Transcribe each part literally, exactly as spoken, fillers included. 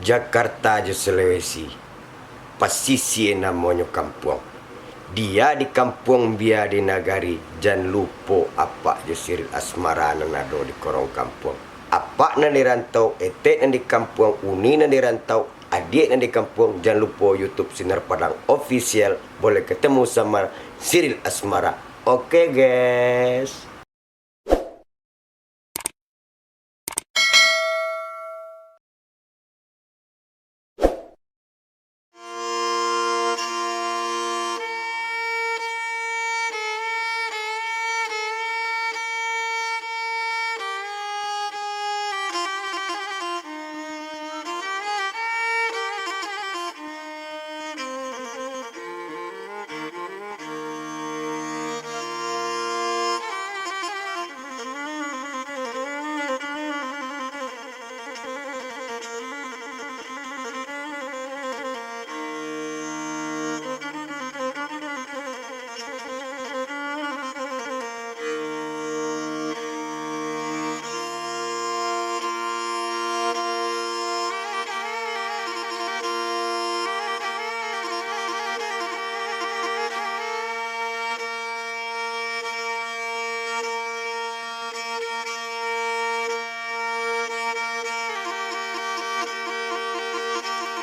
Jakarta jo Sulawesi, pasisia namonyo kampuang. Dia di kampuang, bia di nagari, jan lupo apak jo siril asmara nan ado di korong kampuang. Apak nan di rantau, etek nan di kampuang, uni nan di rantau, adiak nan di kampuang, jan lupo YouTube Sinar Padang Official, boleh ketemu sama siril asmara. Oke, guys.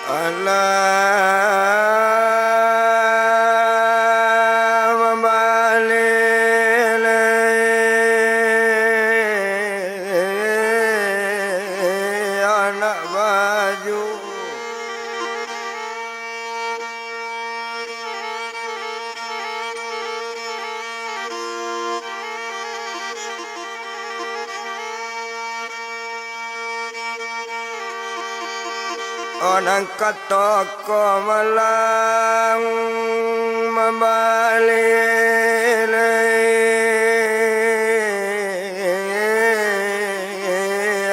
Alah, mambali lai anak baju. Oh, nan kato ko malang mambali lai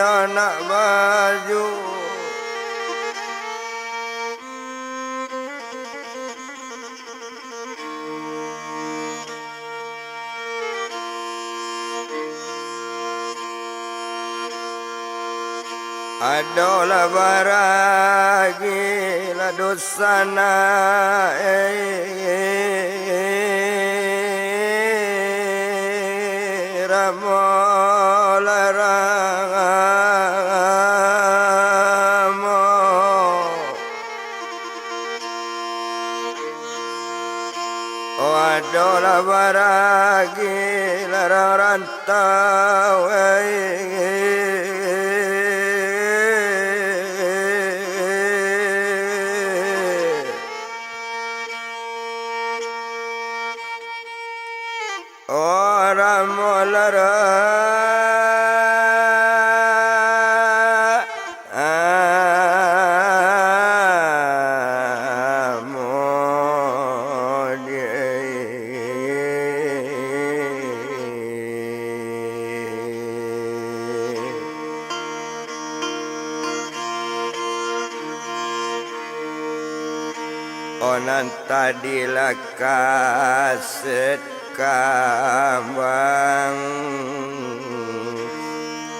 anak baju. Adolah baragi lah dosana, eh, ramo lah ramo. Oh, adolah baragi larang rantau, eh. Orang molarak amodiai. Oh, nan tadi lah kaset kambang,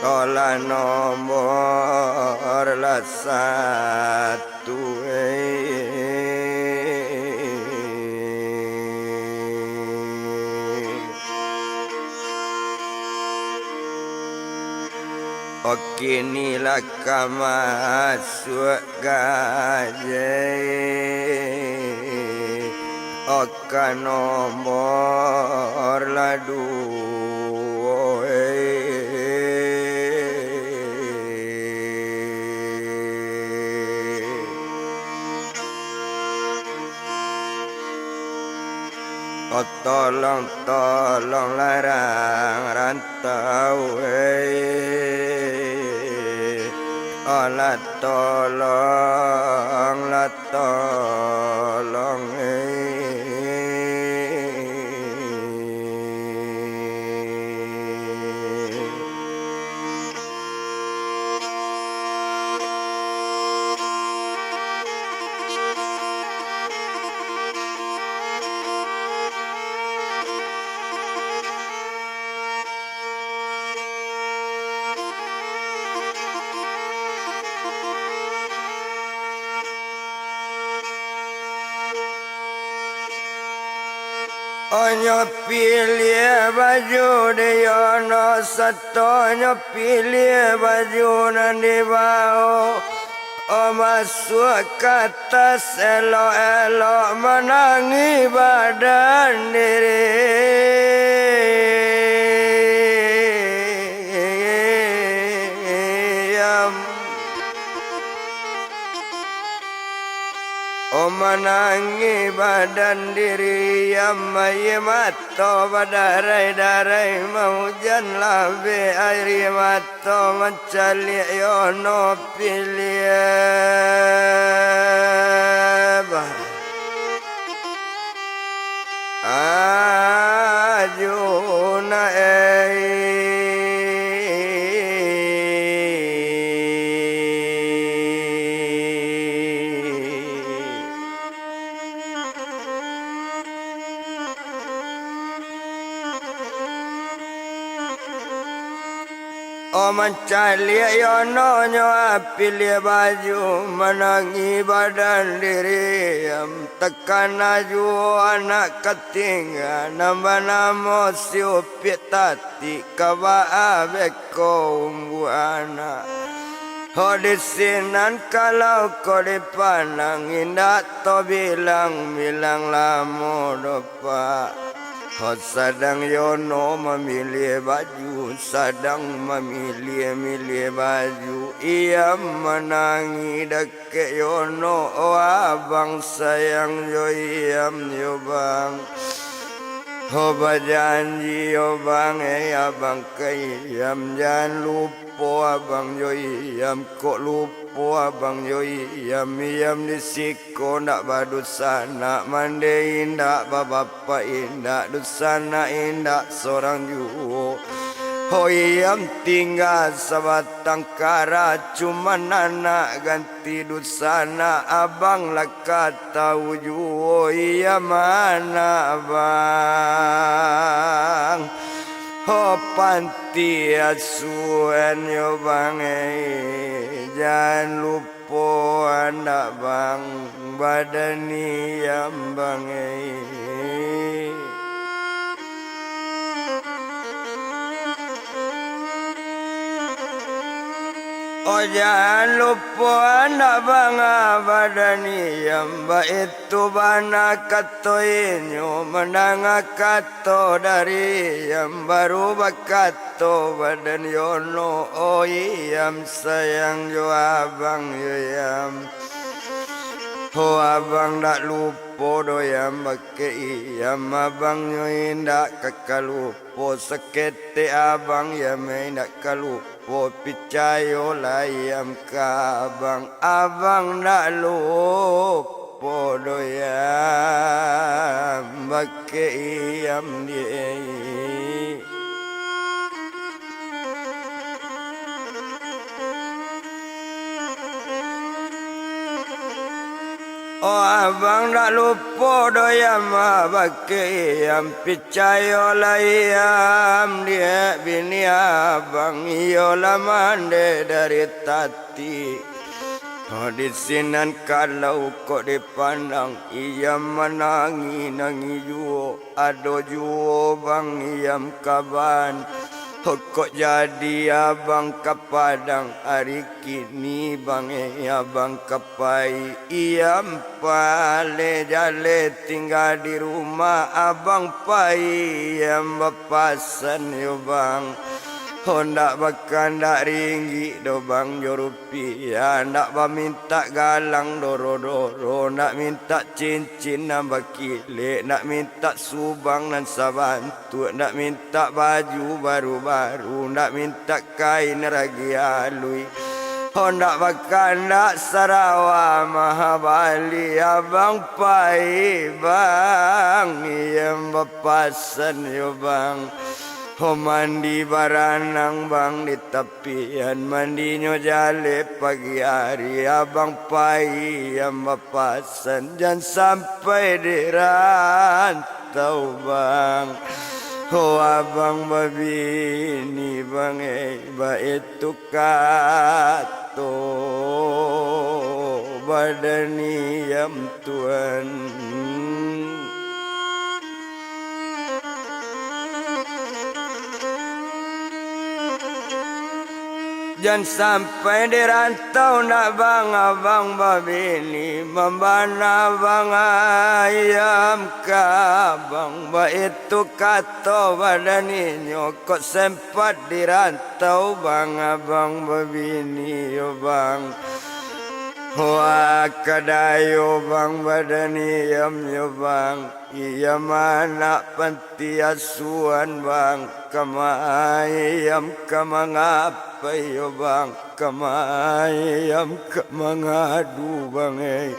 tolah nombor lah satu, eh. Oke, inilah ka masuak gajai, oka nombor lah duo, eh. Oh, tolong, tolong larang rantau, eh. Oh, lah tolong, lah tolong, eh. Onyo piliah baju di Yono, satonyo piliah baju nan dibao. O masuak ka tas elok-elok manangi badan diri. O manangi badan diri, aia mato badarai-darai, maujan labeh aia mato mancaliak Yono piliah. Aju na ei. O mancaliak Yono nyo piliah baju, manangi badan diri, am, takana juo anak katingga, nan banamo si Upiak Tatik, ka baa beko umbu anak. Ho di sinan kalau ko dipandang, indak tabilang-bilang lamo doh, Pak. Ho sadang Yono mamiliah baju, sadang mamiliah-miliah baju, Iyam manangi dakek Yono, o abang sayang jo Iyam yo bang. Ho bajanji yo bang, eh abang ka Iyam, jan lupo abang jo Iyam, kok lupo abang jo Iyam, Iyam di sik- ko ndak badusanak, mande indak, babapak indak, dusanak indak sorang juo. Ho Iyam tingga sabatang kara, cuman anak ganti dusanak, abang lah ka tau juo, Iyam anak bang. Ho panti asuahan yo bang, eh, jan lupo po andak bang, badan Iyam bang, eh. O jan lupo andak bang, ah, badan Iyam, baitu bana kato inyo, mandanga kato dari Iyam, baru bakat- to badan Yono, o Iyam sayang jo abang yo Yam. Ho abang ndak lupo doh Yam bakeh Iyam, abang nyo indak ka kalupo, saketek abang Yam indak kalupo, picayolah Yam ka abang, abang ndak lupo. Podo Yam bakeh Iyam di. O abang ndak lupo doh Yam bakeh Iyam, picayolah Yam, dek bini abang iyo lah mandeh dari tadi. Di sinan kalau kok dipandang, Iyam manangih-nangih juo, ado juo bang Iyam kaban. Kok jadi abang ka Padang ari kini bang, eh, abang ka pai, Iyam paleh jaleh tingga di rumah, abang pai Iyam bapasan yo bang. Ho ndak bakandak ringgik doh bang jo rupiah, ndak bamintak galang doro-doro, ndak mintak cincin nan bakilek, ndak mintak subang nan sabantuak, ndak mintak baju baru-baru, ndak mintak kain ragi alui. Ho ndak bakandak sarawa mahabali, abang pai bang, Iyam bapasan yo bang. Ho mandi baranang bang di tapian, mandinyo jaleh pagi ari, abang pai Iyam bapasan, jan sampai di rantau bang. Ho abang babini bang, eh, baitu kato badan Iyam tuan. Jan sampai di rantau nak bang abang babini, mambana bang ayam ka abang, baitu kato badan inyo, kok sempat di rantau bang abang babini yo bang. Wah, kadayo bang badan iyam yo bang, iyam anak panti asuhan bang, kama iyam ka mangapai yo bang, kama iyam ka mangadu bang eh.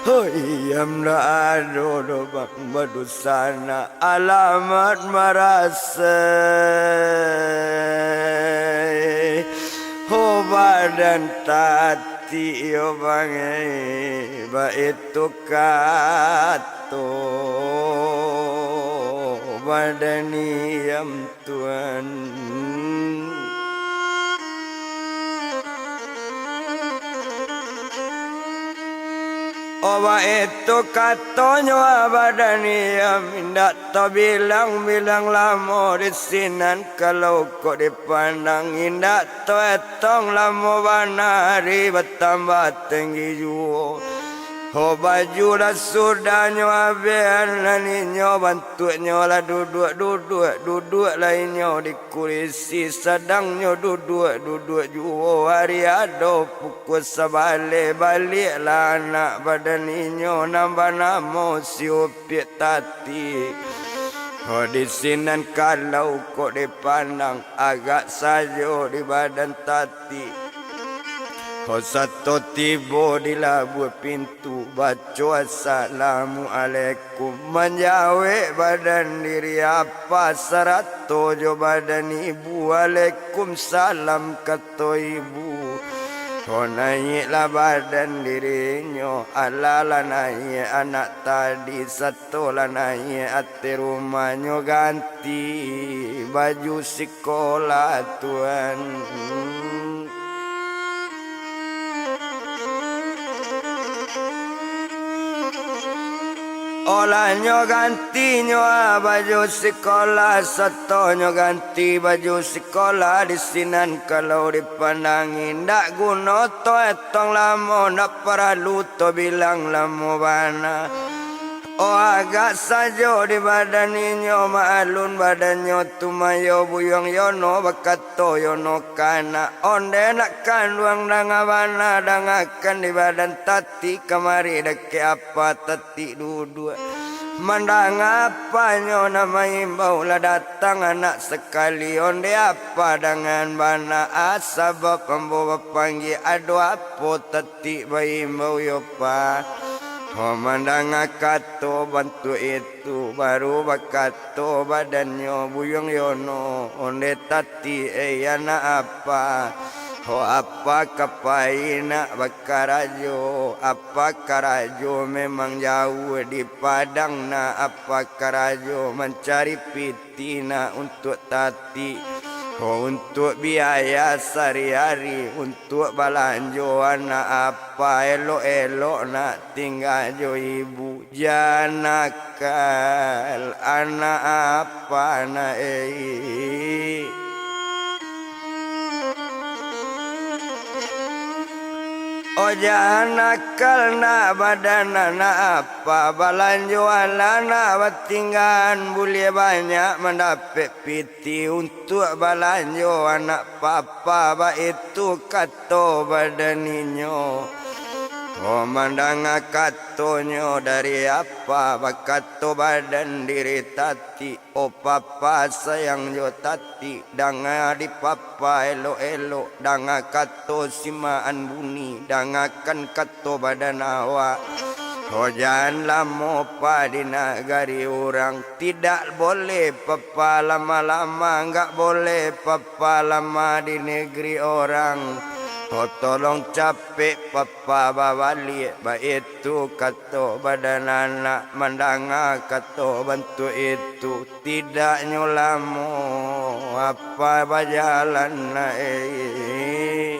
Oh iyam ndak ado doh bang badusanak, alamat marasai. Oh badan tati yo bang eh, baitu kato badan iyam tuan. Oh baitu katonyo badan iyam, indak tabilang-bilang lamo di sinan, kalau kok dipandang indak taetong lamo bana, ari batambah tinggi juo. Ho baju lah sudahnyo abih, nan inyo bantuaknyo lah duduak-duduak, duduak lah inyo di kurisi, sadangnyo duduak-duduak juo. Ari ado pukua sabaleh, baliaklah anak badan inyo nan banamo si Upiak tati. Ho di sinan kalau kok dipandang, agak sajo di badan tati. Ho sato tibo di labuah pintu, baco assalamualaikum, manjawek badan diri apa sarato jo badan ibu, "Waalaikumsalam," kato ibu. Ho naiaklah badan dirinyo, alah lah naiak anak tadi, sato lah naiak ateh rumahnyo, ganti baju sikolah tuan. Olah nyo gantinyo ah baju sikolah, sato nyo ganti baju sikolah, di sinan kalau dipandangi, ndak guno to etong lamo, ndak paralu to bilang lamo bana. Oh, agak sajo di badan inyo, maalun badannyo tu mayo Buyuang Yono, bakato Yono ka anak, "Onde nak kanduang, danga bana, dangakan di badan tati kamari dakek apa tati duduak." Mandanga apanyo nan maimbau, lah datang anak sakali, onde apa dangan bana, ah, sabab ambo bapanggia, ado apo tati baimbau yo, Pa? Ho mandanga kato bantuak itu, baru bakato badannyo, "Buyuang Yono, onde tati, ei anak apa? Ho apa ka pai nak bakarajo? Apa karajo memang jauah di Padang nak? Apa karajo mancari piti nak untuak tati? Ho untuak biaya sari-ari, untuak balanjo anak apa? Elok-elok nak tingga jo ibu." Jan nakal anak apa nak ei. Oh, jan nakal nak badan anak apa, balanjo alah nak batinggaan, buliah banyak mandapek piti untuak balanjo anak papa, baitu kato badan inyo. Oh, mandanga katonyo dari apa, bakato badan diri tati, "Oh papa sayang jo tati, danga di papa elok-elok, danga kato simaan buni, dangakan kato badan awak. Ho jan lamo pa di nagari urang, tidak boleh papa lama-lama, nggak boleh papa lama di negeri orang. Ho tolong capek papa babaliak," baitu kato badan anak. Mandanga kato bantuak itu, tidaknyo lamo apa bajalan ai.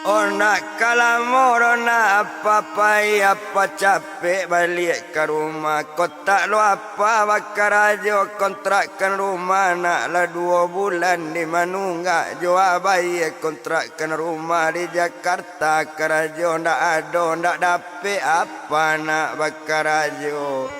Oh, ndak ka lamo doh nak apa pai, apa capek baliak ka rumah. Kotak lo apa bakarajo, kontrakan rumah nak lah duo bulan di manunggak jo abayie. Kontrakan rumah di Jakarta karajo ndak ado, ndak dapek apa nak bakarajo.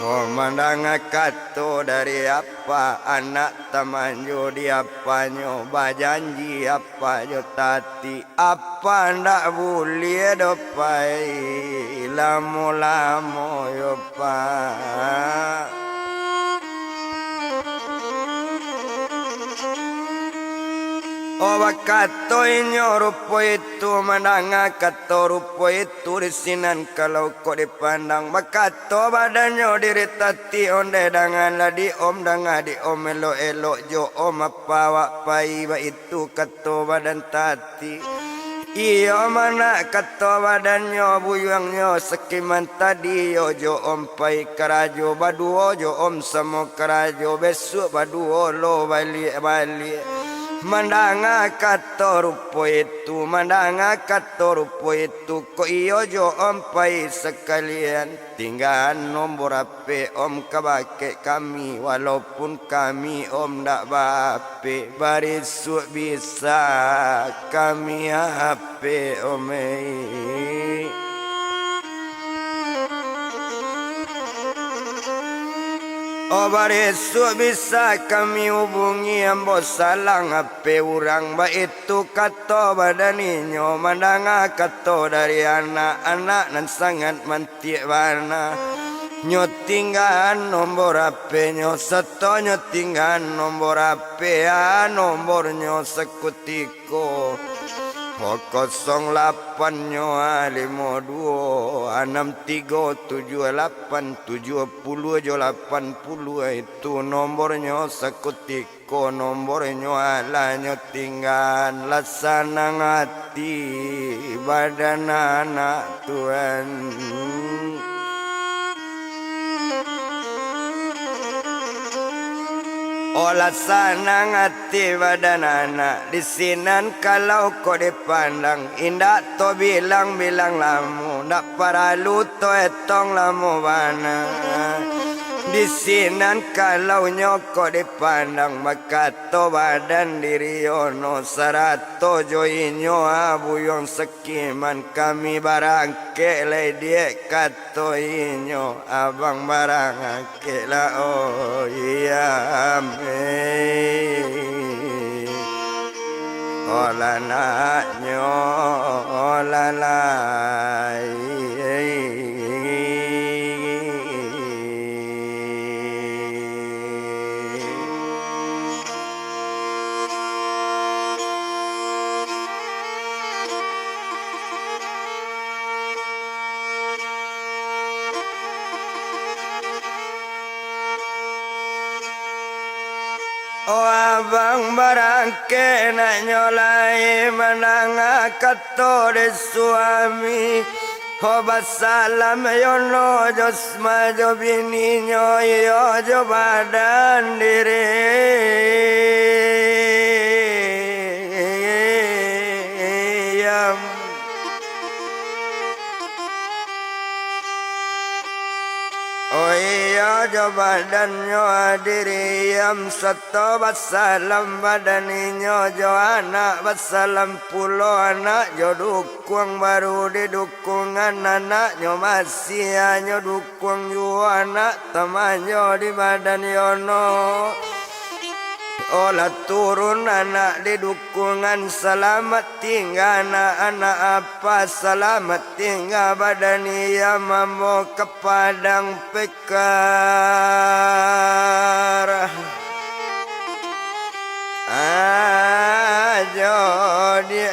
Oh, mandanga kato dari apa, anak tamanjo di apanyo, bajanji apa jo tati. Apa ndak buliah doh pai lamo-lamo yo, Pak. Oh, bakato inyo rupo itu, mandanga kato rupo itu, di sinan kalau kok dipandang. Bakato badannyo diri tati, ondeh dangan lah di om, danga di om, elok-elok jo om, apa awak pai baitu. Tu kato badan tati. Iyo, manak kato badannyo, buyuangnyo sakiman tadi, iyo jo om pai karajo, baduo jo om samo karajo, bisuak baduo lo baliak-baliak. Mandanga kato rupo itu, mandanga kato rupo itu, kok iyo jo om pai sakalian. Tinggaan nombor HP om ka bakeh kami, walaupun kami om ndak ba-HP, barisuak bisa kami HP om, ei. Oh, barisuak bisa kami hubungi ambo salang HP urang, baitu kato badan inyo, mandanga kato dari anak, anak nan sangat man- tiak bana. Nyo tinggaan nombor HP-nyo, sato nyo tinggaan nombor HP, ah, nombornyo sakutiko. Ho kosong lapan nyo, ah, limo duo, anam tigo, tujuah lapan, tujuah puluah jo lapan puluah, itu nombornyo sakutiko. Ko nombornyo alah nyo tinggaan, lah sanang ati badan anak tuan. Oh, lah sanang ati badan anak, di sinan kalau kok dipandang, indak to bilang-bilang lamo, ndak paralu to etong lamo bana. Di sinan kalau nyo kok dipandang, bakato badan diri Yono, sarato jo inyo, ah, buyuang sakiman, kami barangkek lai diak, kato inyo, abang barangkek lah, oh, iyo, amin. Ko lah anaknyo lalai. Oh, abang barangkek, naknyo lai mandanga kato dek suami. Oh, basalam Yono jo Sma jo bininyo, iyo jo badan diri. Yam. Oh, iyo jo badannyo diri Yam, sato basalam badan inyo jo anak, basalam pulo anak jo dukuang, baru di dukungan anaknyo, masih anyo dukuang juo anak tamannyo di badan Yono. Oh, lah turun anak di dukungan, salamat tingga anak-anak apa, salamat tingga badan Yam, ambo ka Padang Pekar. Ajo di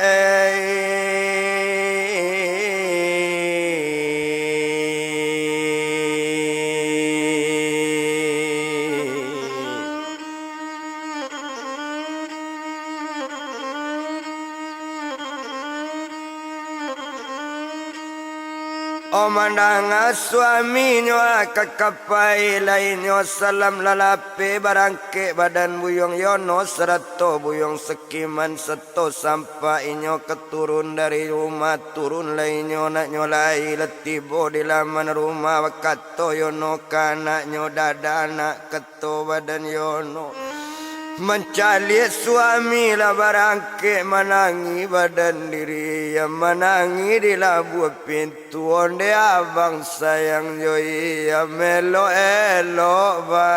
Mandanga suaminyo ka kapai, lai nyo salam lalapeh, barangkek badan Buyuang Yono sarato Buyuang Sekiman sato sampak inyo ka turun dari rumah. Turun lai nyo, nak nyo lai lah tibo di laman rumah, bakato Yono ka anaknyo, "Dada nak," kato badan Yono. Mancaliak suami lah barangkek, manangih badan diri, manangih di labuah pintu. Tu onde abang sayang jo Iyam, elok-elok bang.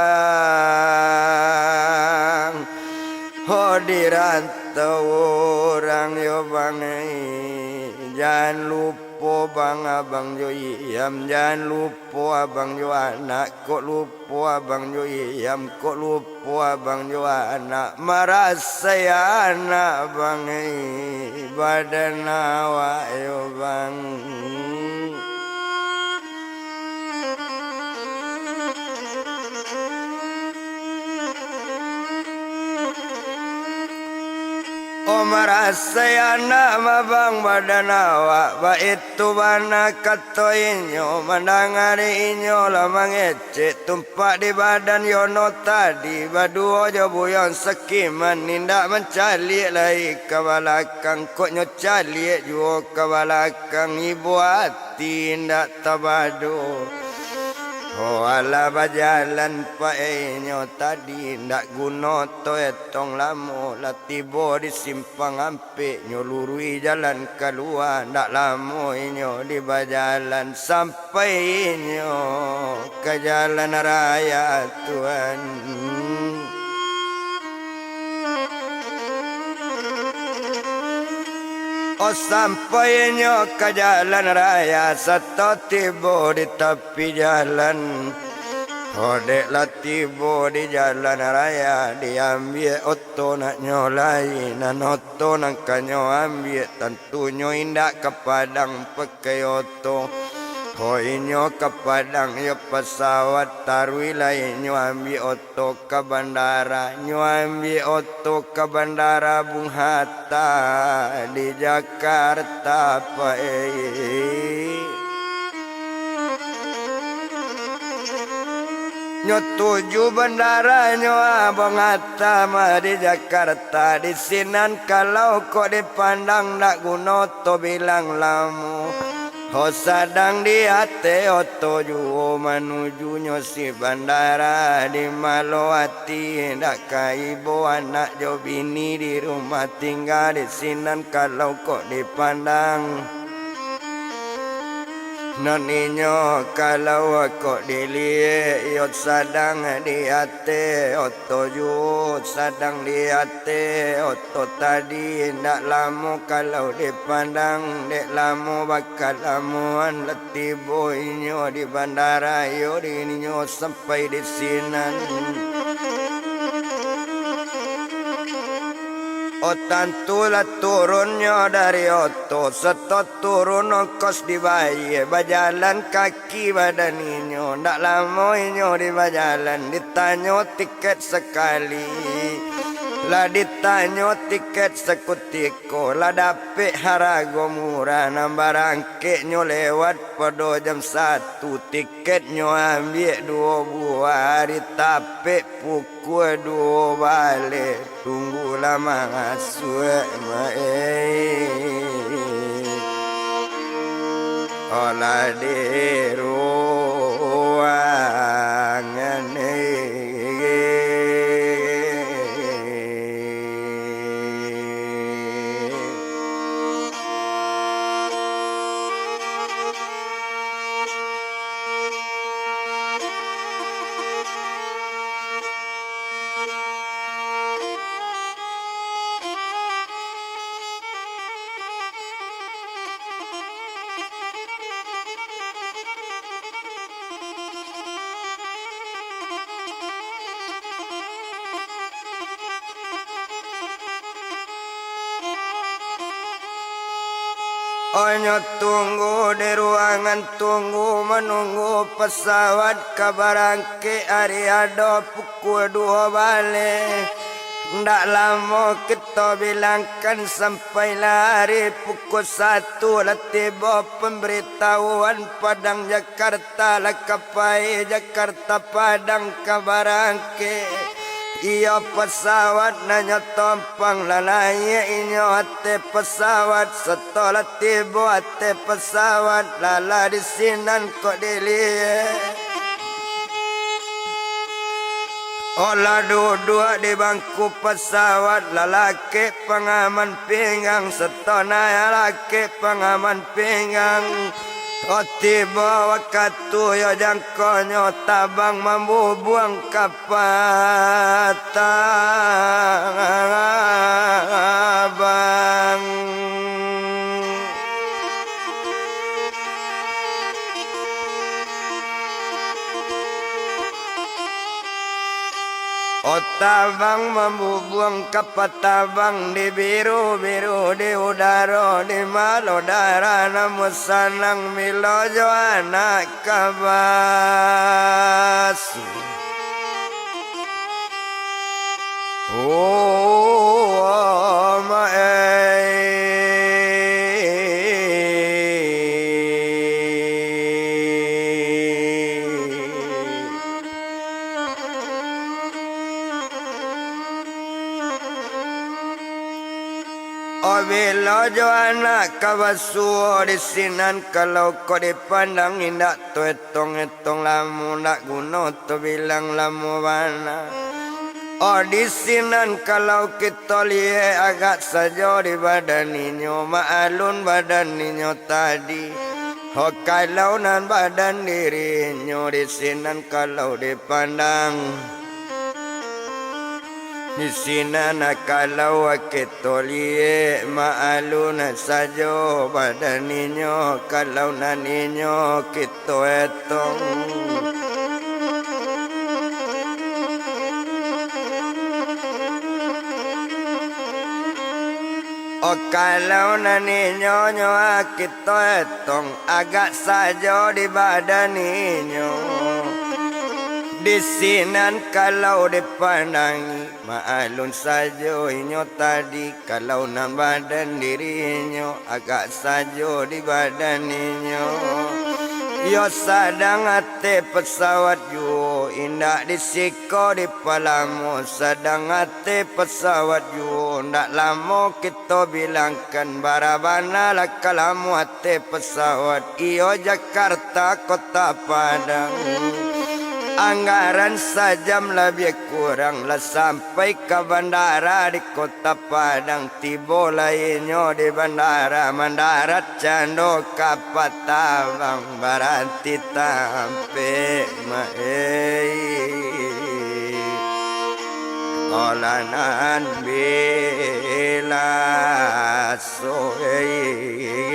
Ho di rantau urang yo bang, eh. Jan lupo bang abang jo Iyam, jan lupo abang jo anak, kok lupo abang jo Iyam, kok lupo abang jo anak, marasai anak bang, eh, badan awak yo bang. Oh, marasai anak mah bang badan awak, baitu bana kato inyo, mandanga inyo lah mangecek. Cek tumpak di badan Yono tadi, baduo jo Buyuang Sekiman, indak mancaliak lai ka balakang, kok nyo caliak juo ka balakang, ibo ati indak tabado. Oh, alah bajalan painyo tadi, indak guno to etong lamo, lah tibo di simpang ampek, nyo lurui jalan kalua, ndak lamo inyo di bajalan, sampai inyo ka jalan raya, Tuan. Oh, sampai inyo ka jalan raya, sato tibo di tapi jalan. Oh, dek lah tibo di jalan raya, diambiak oto nak nyo lai, nan oto nan ka nyo ambiak, tantunyo indak ka Padang pakai oto. Ho, inyo ka Padang yo pasawat, taruih lai nyo ambiak oto ka bandara, nyo ambiak oto ka bandara Bung Hatta di Jakarta, Pak, eh. Nyo tuju bandaranyo, ah, Bung Hatta mah di Jakarta, di sinan kalau kok dipandang ndak guno oto bilang lamo. Ho, sadang di ateh oto juo manujunyo si bandara, di malo ati ndak ka ibo anak jo bini di rumah tingga di sinan kalau kok dipandang. Nan inyo kalau kok diliek, iyo sadang di ateh oto juo, sadang di ateh oto tadi, ndak lamo kalau dipandang, dek lamo bakalamoan lah tibo inyo di bandara, iyo di inyo sampai di sinan. Oh, tantulah turunnyo dari oto, sato turun ongkos dibayie, bajalan kaki badan inyo, ndak lamo inyo di bajalan, ditanyo tiket sakali, lah ditanyo tiket sakutiko, lah dapek harago murah, nan barangkeknyo lewat pado jam satu, tiketnyo ambiak duo buah, ditapek pukua duo baleh, tunggulah mangasuak, Mak, eh. Olah di ruangan, eh. Onyo tunggu di ruangan tunggu, manunggu pasawat ka barangkek ari ado pukua duo baleh. Ndak lamo kito bilangkan, sampailah ari pukul satu lah tibo pambaritahuan, Padang Jakarta lah ka pai, Jakarta Padang ka barangkek. Iyo, pasawat nan nyo tompang lah naiak inyo ateh pasawat, sato lah tibo ateh pasawat, lah lah di sinan kok diliek. Oh, lah duduak di bangku pasawat, lah lakek pangaman pinggang, sato naiak lakek pangaman pinggang. Oh, tibo wakatu yo jangkonyo tabang mambubuang ka patabang. Oh, tabang mambubuang ka patabang, dibiru-biru di udaro, di malo dara namo sanang bilo jo anak kabasu. Oh, ma-, eh. Oh, bilo jo anak kabasuo di sinan, kalau kok dipandang indak taetong-etong lamo, ndak guno tabilang lamo bana. Oh, di sinan kalau kito liek agak sajo di badan inyo, maalun badan inyo tadi. Oh, kalau nan badan dirinyo di sinan kalau dipandang. Di sinan kalau kito liek, maalun sajo badan inyo, kalau nan inyo kito etong. Oh, kalau nan inyo nyo kito etong, agak sajo di badan inyo. Di sinan kalau dipandangi, maalun sajo inyo tadi, kalau nan badan dirinyo, agak sajo di badan inyo. Iyo, sadang ateh pasawat juo, indak di siko dipalamo, sadang ateh pasawat juo, ndak lamo kito bilangkan, bara bana lah ka lamo ateh pasawat, iyo, Jakarta Kota Padang. Anggaran sajam labiah kurang lah sampai ka bandara di Kota Padang. Tibo lah inyo di bandara, mandarat cando ka patabang, baranti tampek ma-, eh. Olah nan bilaso, eh.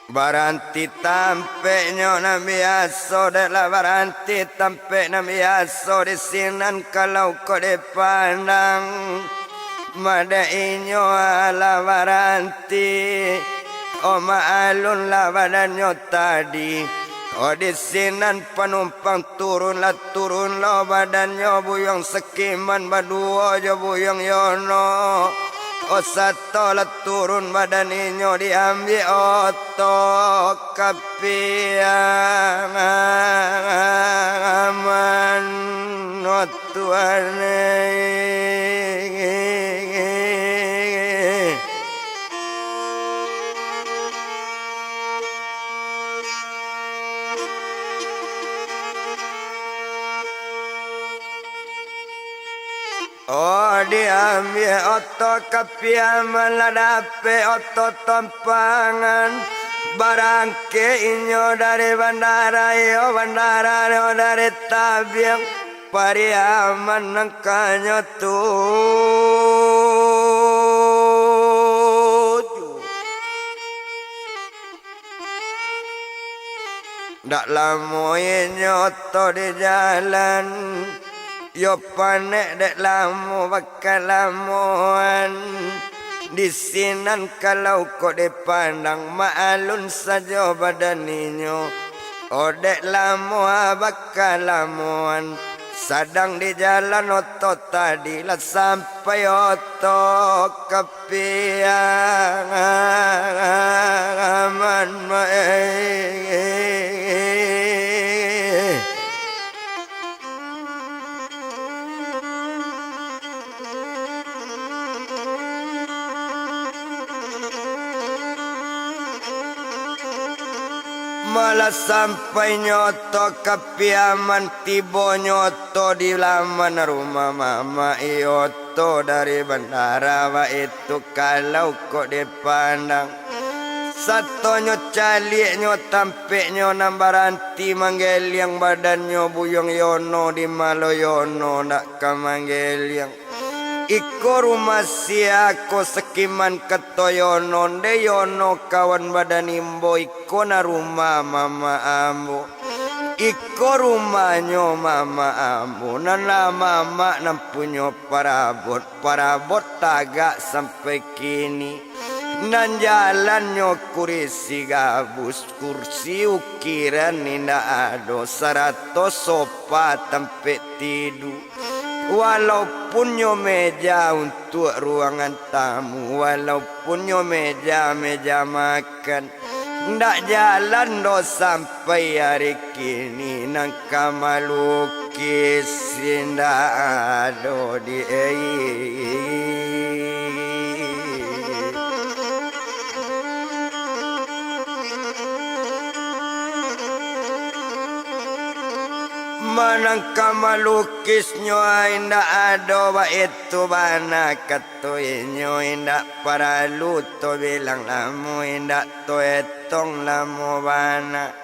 Baranti tampeknyo nan biaso, dek lah baranti tampek nan biaso di sinan kalau kok dipandang. Madek inyo alah baranti, oh, maalun lah badannyo tadi. Oh, di sinan panumpang turun lah turun lo badannyo Buyuang Sakiman baduo jo Buyuang Yono. Oh, sato lah turun badan inyo diambiak oto kapiaman. Oh, Tuhan, eh. Oh, diambiak oto kapiaman, lah dapek oto tompangan. Barangkek inyo dari bandara, iyo, bandara inyo dari Tabiang. Pariaman nan kanyo tuju. Dak lamo inyo oto di jalan, yo panek dek lamo bakalamoan. Di sinan kalau kok dipandang, ma alun sajo badan inyo. Odek lamo bakalamoan, sadang di jalan oto tadi lah sampai oto ka Piaman, ma-, eh. Malah sampai nyo oto ka Piaman, tibo nyo oto di laman rumah mamak iyo. Oto dari bandara baitu kalau kok dipandang. Satonyo caliaknyo tampeknyo nan baranti manggeliang badannyo Buyuang Yono, di malo Yono ndak ka manggeliang. Iko rumah sia ko Sakiman, kato Yono, ndeh Yono kawan badan imbo, iko nan rumah mamak ambo. Iko rumahnyo mamak ambo, nan lah mamak nan punyo parabot, parabot tagak sampai kini. Nan jalannyo kurisi gabus, kursi ukiran indak ado, sarato sopa tampek tidu. Walaupun nyo meja untuak ruangan tamu, walaupun nyo meja, meja makan, ndak jalan doh sampai ari kini, nan ka malukis indak ado di. Manangka malukisnyo indak ado, baitu bana kato inyo, indak paralu to bilang lamo, indak to etong lamo bana.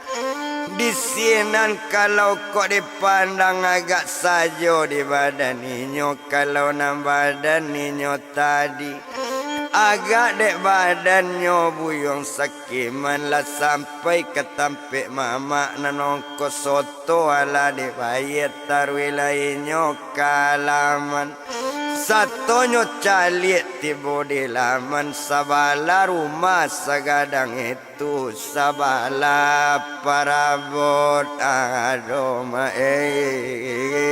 Di sinan kalau kok dipandang agak sajo di badan inyo, kalau nan badan inyo tadi. Agak dek badannyo Buyuang Sakiman lah sampai ka tampek mamak nan ongkos oto alah dibayia, taruih lai inyo ka laman. Satonyo caliak tibo di laman, sabalah rumah sagadang itu. Tu sabalah parabot ado ma-, eh.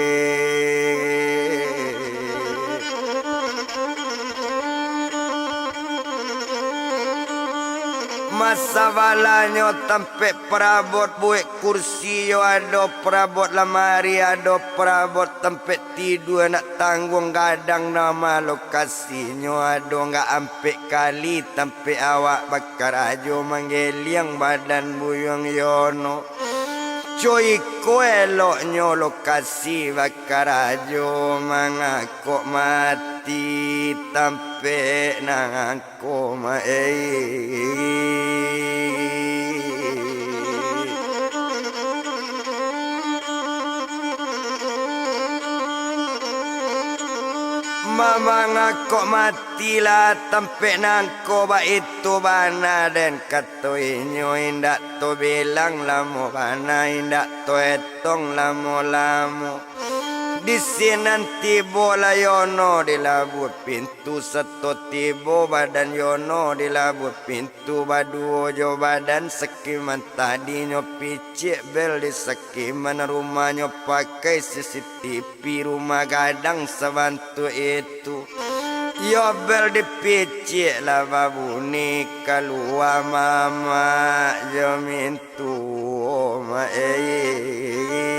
Masabalahnyo tampek parabot, buek kursi yo ado, parabot lamari ado, parabot tampek tidua nak tangguang gadang, nama lokasinyo ado, nggak ampek kali tampek awak bakarajo, manggeliang badan Buyuang Yono. Co iko eloknyo lokasi bakarajo, mangakok mati tampek nan ko ma-, eh. Mamangakok matilah tampek nangko, baitu bana den kato inyo, indak to bilang lamo bana, indak to etong lamo-lamo. Di sinan tibolah Yono di labuah pintu, sato tibo badan Yono di labuah pintu, baduo jo badan Sakiman tadi nyo piciak bel di Sakiman, rumahnyo pakai C C T V, rumah gadang sabantuak itu. Yo bel dipiciak lah babuni, kalua mamak jo min- tuo ma-, eh.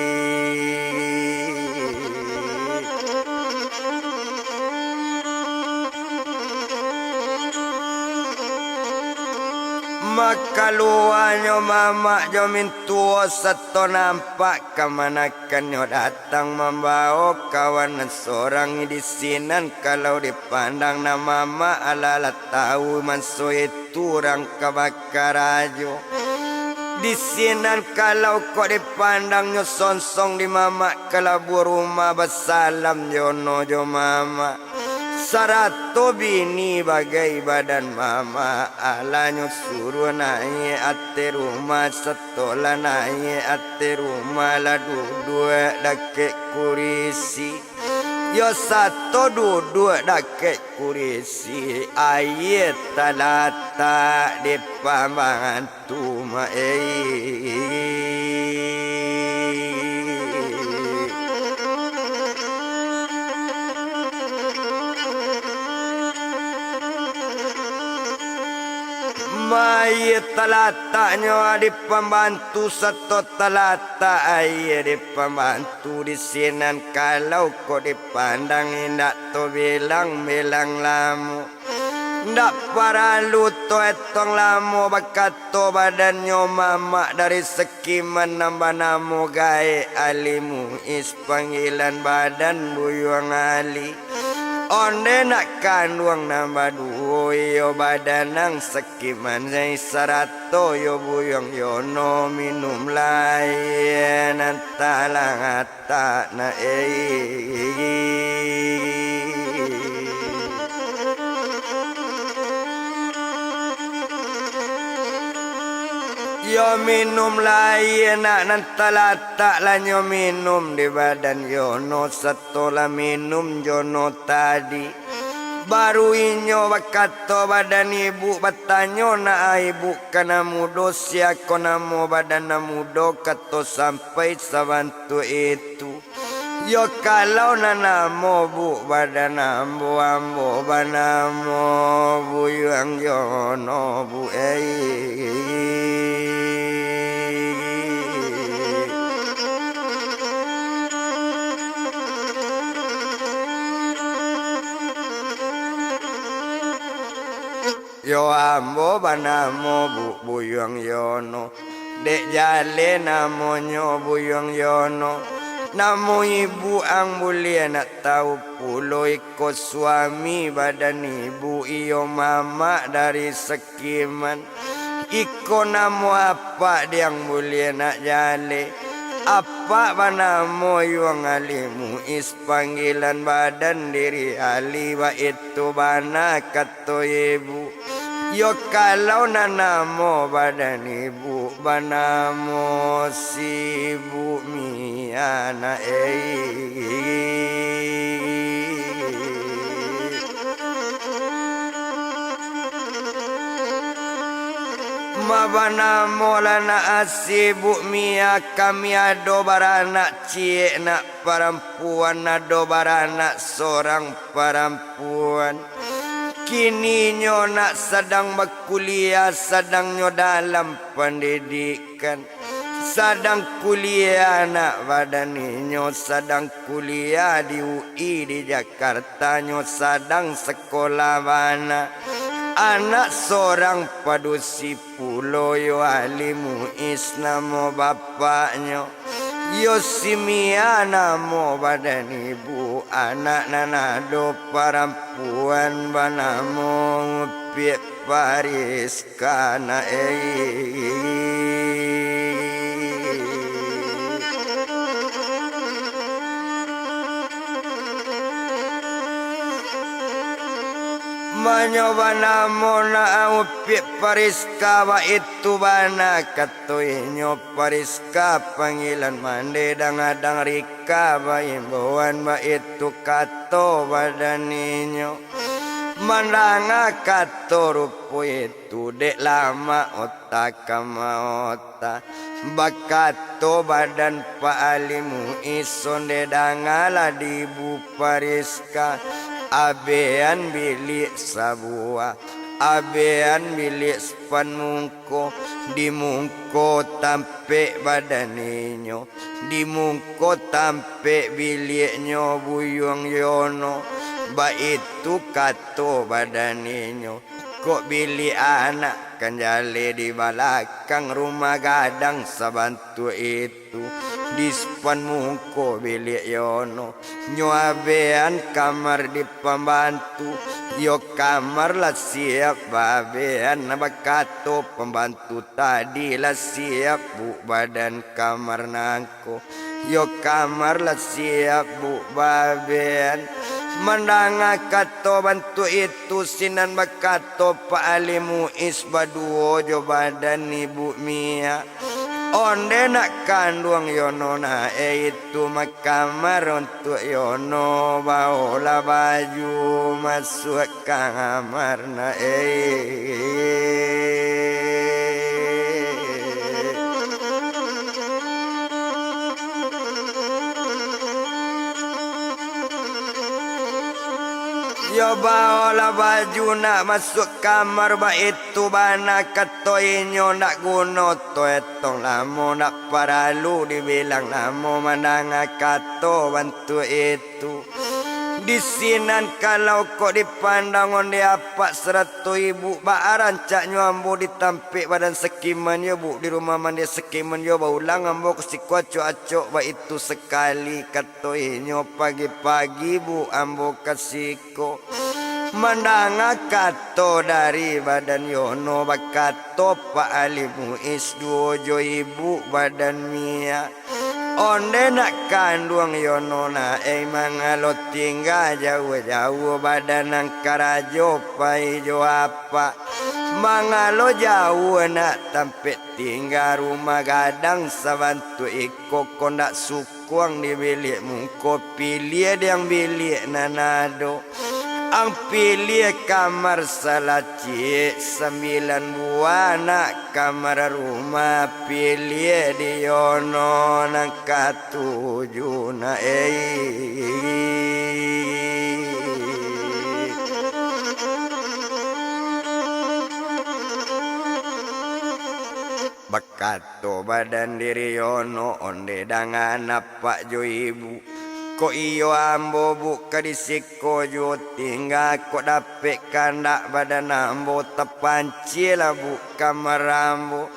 Makaluanyo mamak jo mintuo sato nampak kamanakannyo datang mambao kawan nan sorang di sinan, kalau dipandang nan mamak alah lah tau manso itu urang ka bakarajo. Di sinan kalau kok dipandangnyo sonsong di mamak ka labuah rumah, basalam Yono jo mamak. Sarato bini bagai badan mamak, alanyo suruah naiak ateh rumah, satolah naiak ateh rumah lah duduak dakek kurisi. Yo sato duduak dakek kurisi, aia talatak di pambantu ma-, ei. Ma-, aia talataknyo di pambantu sato talatak aia di pambantu di sinan, kalau kok dipandang indak tabilang-bilang lamo. Ndak paralu taetong lamo bakato badannyo mamak dari Sekiman nan banamo gaek Ali Muiz, panggilan badan Buyuang Ali. Onde nak kanduang nan baduo, iyo badan nan Sekiman, sarato yo Buyuang Yono, minumlah aia nan talatak nak, ei. Yo minumlah aia nak nan talatak, lah nyo minum di badan Yono, satolah minum Yono tadi. Baru inyo bakato badan ibu, batanyo nak ibu ka nan mudo, sia ko namo badan nan mudo, kato sampai sabantuak itu. Yo kalau nan namo buk badan ambo, ambo banamo Buyuang Yono buk, ei. Yo ambo banamo buk Buyuang Yono, dek jaleh namonyo Buyuang Yono. Namo ibu ang buliah nak tahu pulo, iko suami badan ibu, iyo mamak dari Sekiman. Iko namo apak di ang buliah nak jaleh. Apak banamo Yuang Ali Muiz, panggilan badan diri Ali, baitu bana kato ibu. Yo kalau nan namo badan ibu banamo si Ibu Mia nak, ei. Ma banamo lah nak si Ibu Mia, kami ado baranak ciek nak parampuan, ado baranak sorang parampuan. Kini nyo nak sadang bakuliah, sadang nyo dalam pandidikan. Sadang kuliah nak badan inyo, sadang kuliah di U I di Jakarta, nyo sadang sakolah bana. Anak sorang padusi pulo, yo Ali Muiz namo bapaknyo, yo si Mia namo badan ibu, anak nan ado parampuan banamo Piak Paris. Kana, ei. Manyo banamo nak Upiak Pariska, baitu bana kato inyo Pariska, panggilan mande dang-adang Rika, baimbauan baitu kato badan inyo. Mandanga kato rupo itu, dek lamak ota ka maota. Bakato badan Pak Ali Muiz, onde dangalah di Ibu Pariska, abean biliak sabuah, abean biliak sapan mungko, di mungko tampek badan inyo. Di mungko tampek biliaknyo Buyuang Yono, baitu kato badan inyo. Kok biliak anak kan jaleh di balakang rumah gadang sabantuak itu. Di sapan mungko biliak Yono, nyo abean kamar di pambantu. Yo kamar lah siap baabean, bakato pambantu tadi, lah siap buk badan kamar nangko. Yo kamar lah siap buk baabean. Mandanga kato bantuak itu, sinan bakato Pak Ali Muiz baduo jo badan Ibu Mia, "Onde nak kanduang Yono, nak e, itu ma kamar untuak Yono, baolah baju masuak kamar, nak e." Yo baolah baju nak masuak kamar, baitu bana kato inyo, ndak guno toetong lamo, ndak paralu dibilang lamo mandanga kato bantuak itu. Di sinan kalau kok dipandang onde apak sarato ibu, baa rancaknyo ambo ditampek badan sakiman yo, Bu, di rumah mandi sakiman yo, baulang ambo ka siko acok-acok, baitu sakali kato inyo, pagi-pagi, Bu, ambo ka siko. Mandanga kato dari badan Yono, bakato Pak Ali Muiz duo jo ibu badan Mia. Onde nak kanduang Yono, nak e, mangalo tingga jauah-jauah, badan nan karajo pai jo apak. Mangalo jauah nak tampek tingga, rumah gadang sabantuak iko, kok ndak sukuang di biliak muko, piliah di ang biliak nan ado. Ang piliah kamar salah ciek, sambilan buah nak kamar rumah, piliah di Yono nan katuju, nak e. Bakato badan diri Yono, onde dangan apak jo ibu. Kok iyo ambo, Bu, ka di siko juo tingga, kok dapek kandak badan ambo, tapancialah, Bu, kamar ambo.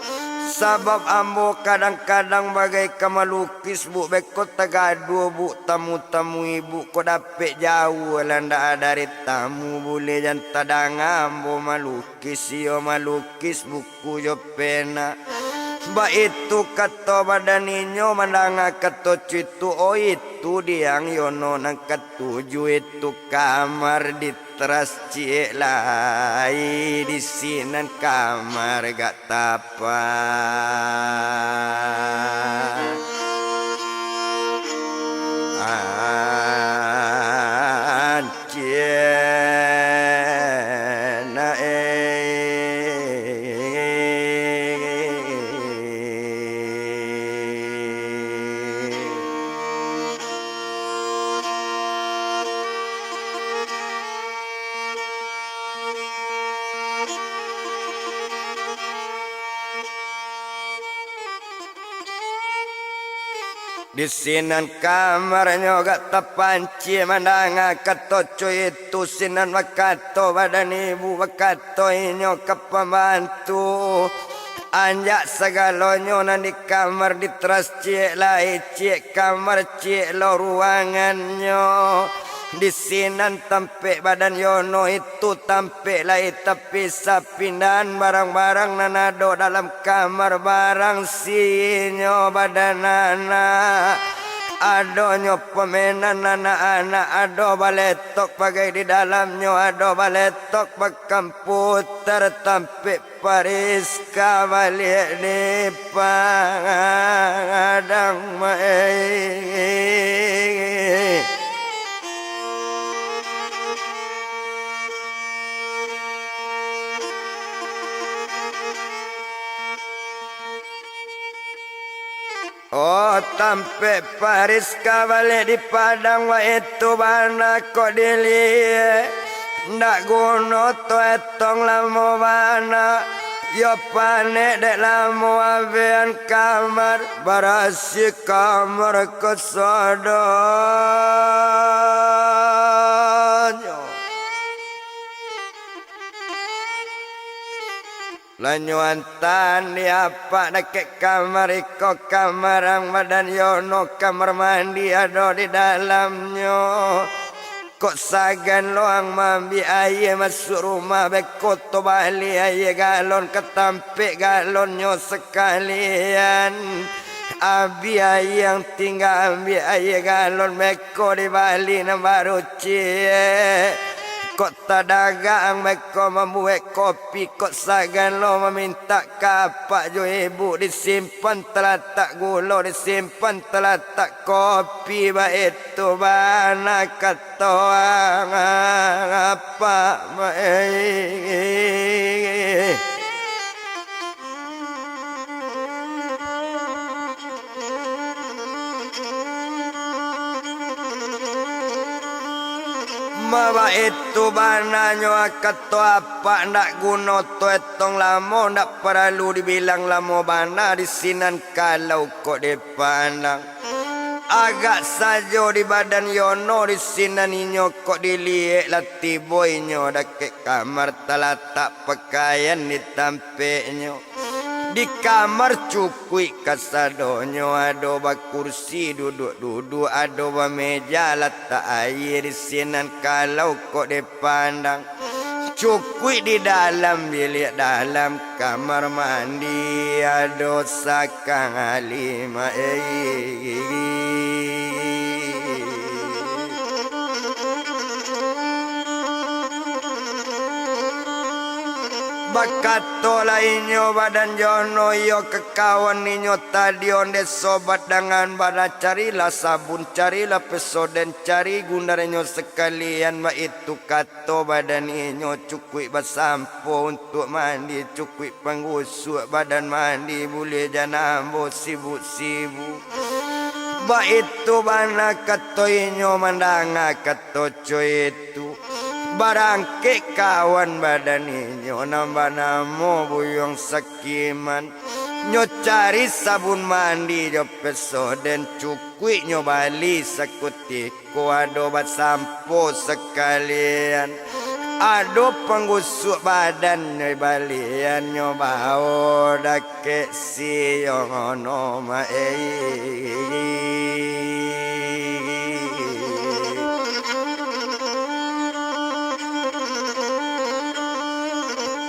Sabab ambo kadang-kadang bagai ka malukis, Bu, beko tagaduah, Bu, tamu-tamu ibu, kok dapek jauah lah ndak dari tamu, buliah jan tadanga ambo malukis. Lukis iyo malukis buku jo pena. Baitu kato badan inyo mandanga kato cuitu, "Oh, itu diang Yono nan katuju itu kamar di teras ciek lai, di sinan kamar gak tapa." An- Ciek na e. Di sinan kamarnyo agak tapancia mandanga kato cuitu, sinan bakato badan ibu, bakato inyo ka pambantu, "Anjak sagalonyo nan di kamar di teras ciek lai, ciek kamar ciek lo ruangannyo." Di sinan tampek badan Yono itu tampek lai tapisah, pindahan barang-barang nan ado dalam kamar, barang sinyo badan anak. Adonyo pamainan anak-anak, ado baletok bagai di dalamnyo, ado baletok bakamputer, tampek Pariska baliak di Padang Maeh. Oh, tampek Pariska baliak di Padang, waitu bana kok diliek. Ndak guno tu etong lamo bana. Yo panek dek lamo abean kamar, barasiah kamar kasadonyo. Lah nyo antaan di apak dakek kamar iko, kamar ang badan Yono, kamar mandi ado di dalamnyo. Kok sagan lo ang maambiak aia masuak rumah, beko to bali aia galon ka tampek galonnyo sakalian. Abih ayie, tingga ambiak ayie galon, beko dibali nan baruciek. Kok tadagak ang beko mambuek kopi, kok sagalo mamintak ka apak jo ibuk, disimpan talatak gulo, disimpan talatak kopi, baitu bana kato ang apak, ma-, eh. Ma baitu bananyo, kato apak, ndak guno tu etong lamo, ndak paralu dibilang lamo bana di sinan kalau kok dipandang. Agak sajo di badan Yono di sinan inyo kok diliek lah tibo inyo dakek kamar talatak pakaian di tampeknyo. Di kamar cukuik kasadonyo, ado bakursi duduak-duduak, ado bameja latak ayie di sinan kalau kok dipandang. Cukuik di dalam biliak dalam kamar mandi, ado sakang alima, eh. Bakato lah inyo badan Jono, iyo ka kawan inyo tadi, onde sobat dangan bana, carilah sabun, carilah Pepsodent, cari Gundarnyo sakalian, baitu kato badan inyo, cukuik basampo untuak mandi, cukuik panggusuak badan mandi, buliah jan ambo sibuk-sibuk. Baitu bana kato inyo, mandanga kato co itu, barangkek kawan badan inyo nan banamo Buyuang Sakiman. Nyo cari sabun mandi jo Pepsodent, cukuik nyo bali sakutiko, ado basampo sakalian, ado panggusuak badan nyo balian, nyo bao dakek si Yono, ma-, eh.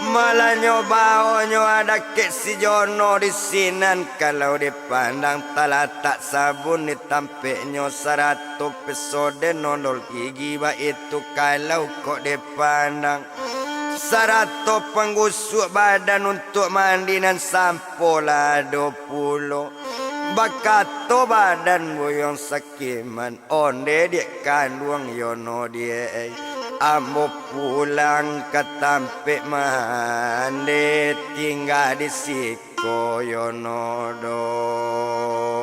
Malah nyo baonyo dakek si Jono di sinan, kalau dipandang talatak sabun di tampeknyo, sarato Pepsodent ondol gigi, baitu kalau kok dipandang. Sarato panggusuak badan untuak mandi nan sampo lah ado pulo. Bakato badan Buyuang Sakiman, onde diak kanduang Yono diak, ambo pulang ka tampek mandi, tingga di siko Yono doh.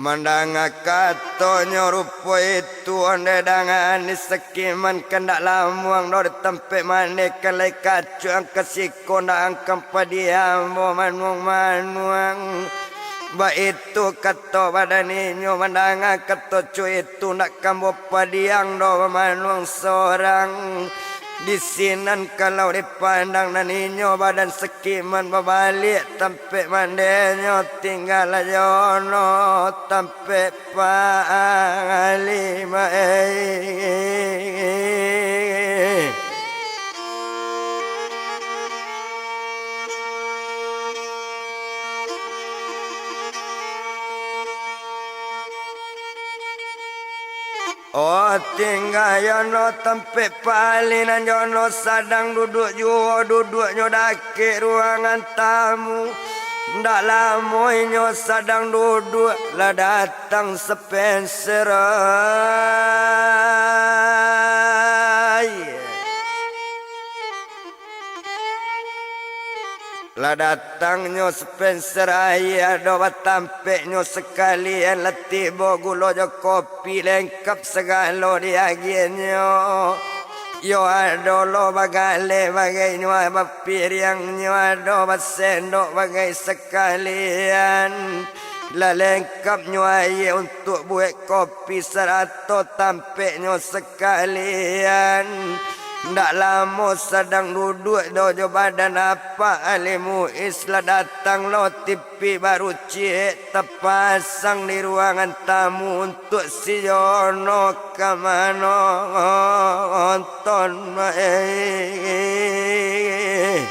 Mandanga katonyo rupo itu, onde dangan di Sakiman, kandak lamuang doh di tampek mandi, kan lai kacuang ka siko, ndak angkan padiang ambo manuang-manuang. Baitu kato badan inyo, mandanga kato co itu, ndak kan ambo padiang doh bamanuang sorang. Di sinan kalau dipandang nan inyo badan Sakiman babaliak tampek mandinyo, tingga lah Yono tampek panglima, eh. Oh, tingga Yono tampek palinan, Yono sadang duduak juo, duduaknyo dakek ruangan tamu. Ndak lamo inyo sadang duduak, lah datang Spencer, ai. Lah datangnyo Spencer, ai, ado batampeknyo sakalian, lah tibo gulo jo kopi, lengkap sagalo diagiahnyo. Yo ado lo bagaleh bagai nyo bapiriang, nyo ado basendok bagai sakalian. Lah lengkap nyo aia untuak buek kopi sarato tampeknyo sakalian. Ndak lamo sadang duduak do jo badan apak Ali Muiz lah datang lo tipi baru ciek tapasang di ruangan tamu untuak si Yono ka manonton, eh.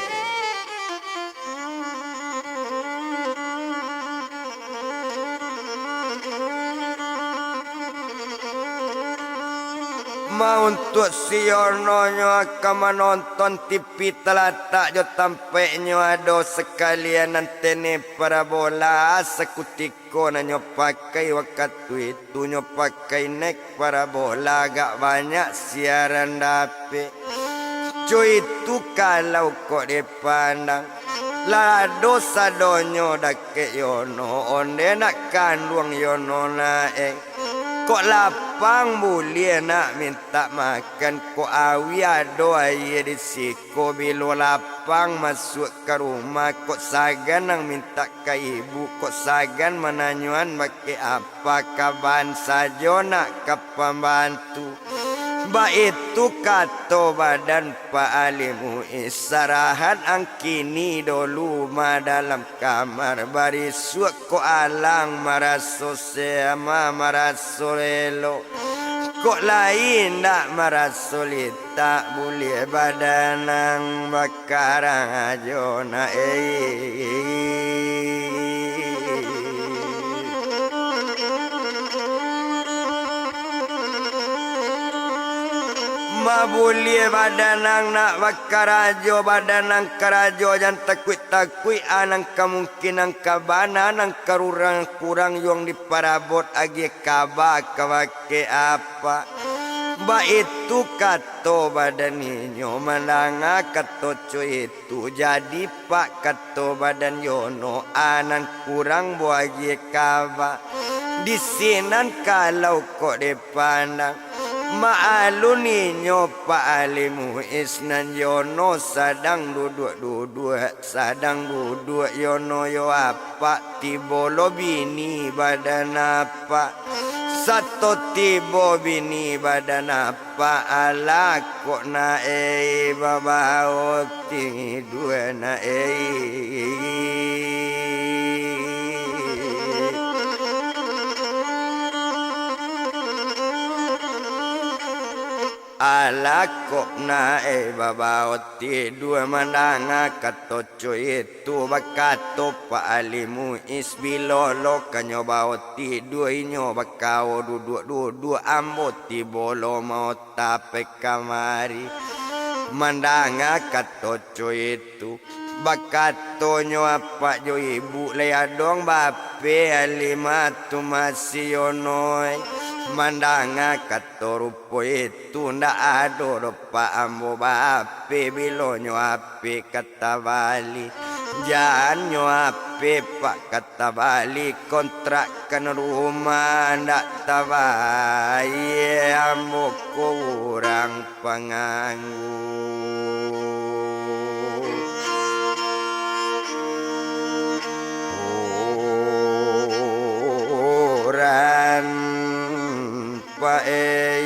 Ma untuak si Yono nyo ka manonton tipi talatak jo tampeknyo ado sakalian antene parabola sakutiko nan nyo pakai wakatu itu nyo pakai nek parabola agak banyak siaran dapek. Co itu kalau kok dipandang, lah ado sadonyo dakek Yono, onde nak kanduang Yono nak, eh. Kok lapang buliah nak mintak makan, kok awi ado aia di siko, bilo lapang masuak ka rumah, kok sagan nang mintak ka ibu, kok sagan mananyoan bakeh apa, kaban sajo nak ka pambantu. Baitu kato badan Pak Ali Muiz, sarahan ang kini dolu ma dalam kamar, barisuak kok alang maraso se-, ma-, maraso elok, kok lai indak maraso litak, buliah badan ang bakarang ajo nak, eh. Ma buliah badan ang nak bakarajo, badan ang karajo, jan takuik-takuik, a nan ka mungkin, nan ka bana, nan ka rurang kurang, yuang diparabot agiah kaba ka bakeh apa. Baitu kato badan inyo, mandanga kato co itu, jadi Pak, kato badan Yono, a nan kurang bagiah kaba. Di sinan kalau kok dipandang, ma alun inyo Pak Ali Muiz nan Yono sadang duduak-duduak, sadang duduak Yono yo apak, tibo lo bini badan apak. Sato tibo bini badan apak, alah kok nak, eh, babao tidua nak, eh. Alah kok nak, eh, babao tidua, mandanga kato co itu, bakato Pak Ali Muiz, bilo lo ka nyo bao tidua, inyo bakao duduak-duduak, ambo tibo lo maota pai kamari. Mandanga kato co itu, bakatonyo apak jo ibu, lai adong bape Alimah tu masi Yono, eh. Mandanga kato rupo itu, ndak ado doh Pak ambo bape, bilonyo ape ka tabali. Jannyo ape Pak ka tabali, kontrakan rumah ndak tabayia, ambo ko urang pangangguran. Pak, eh.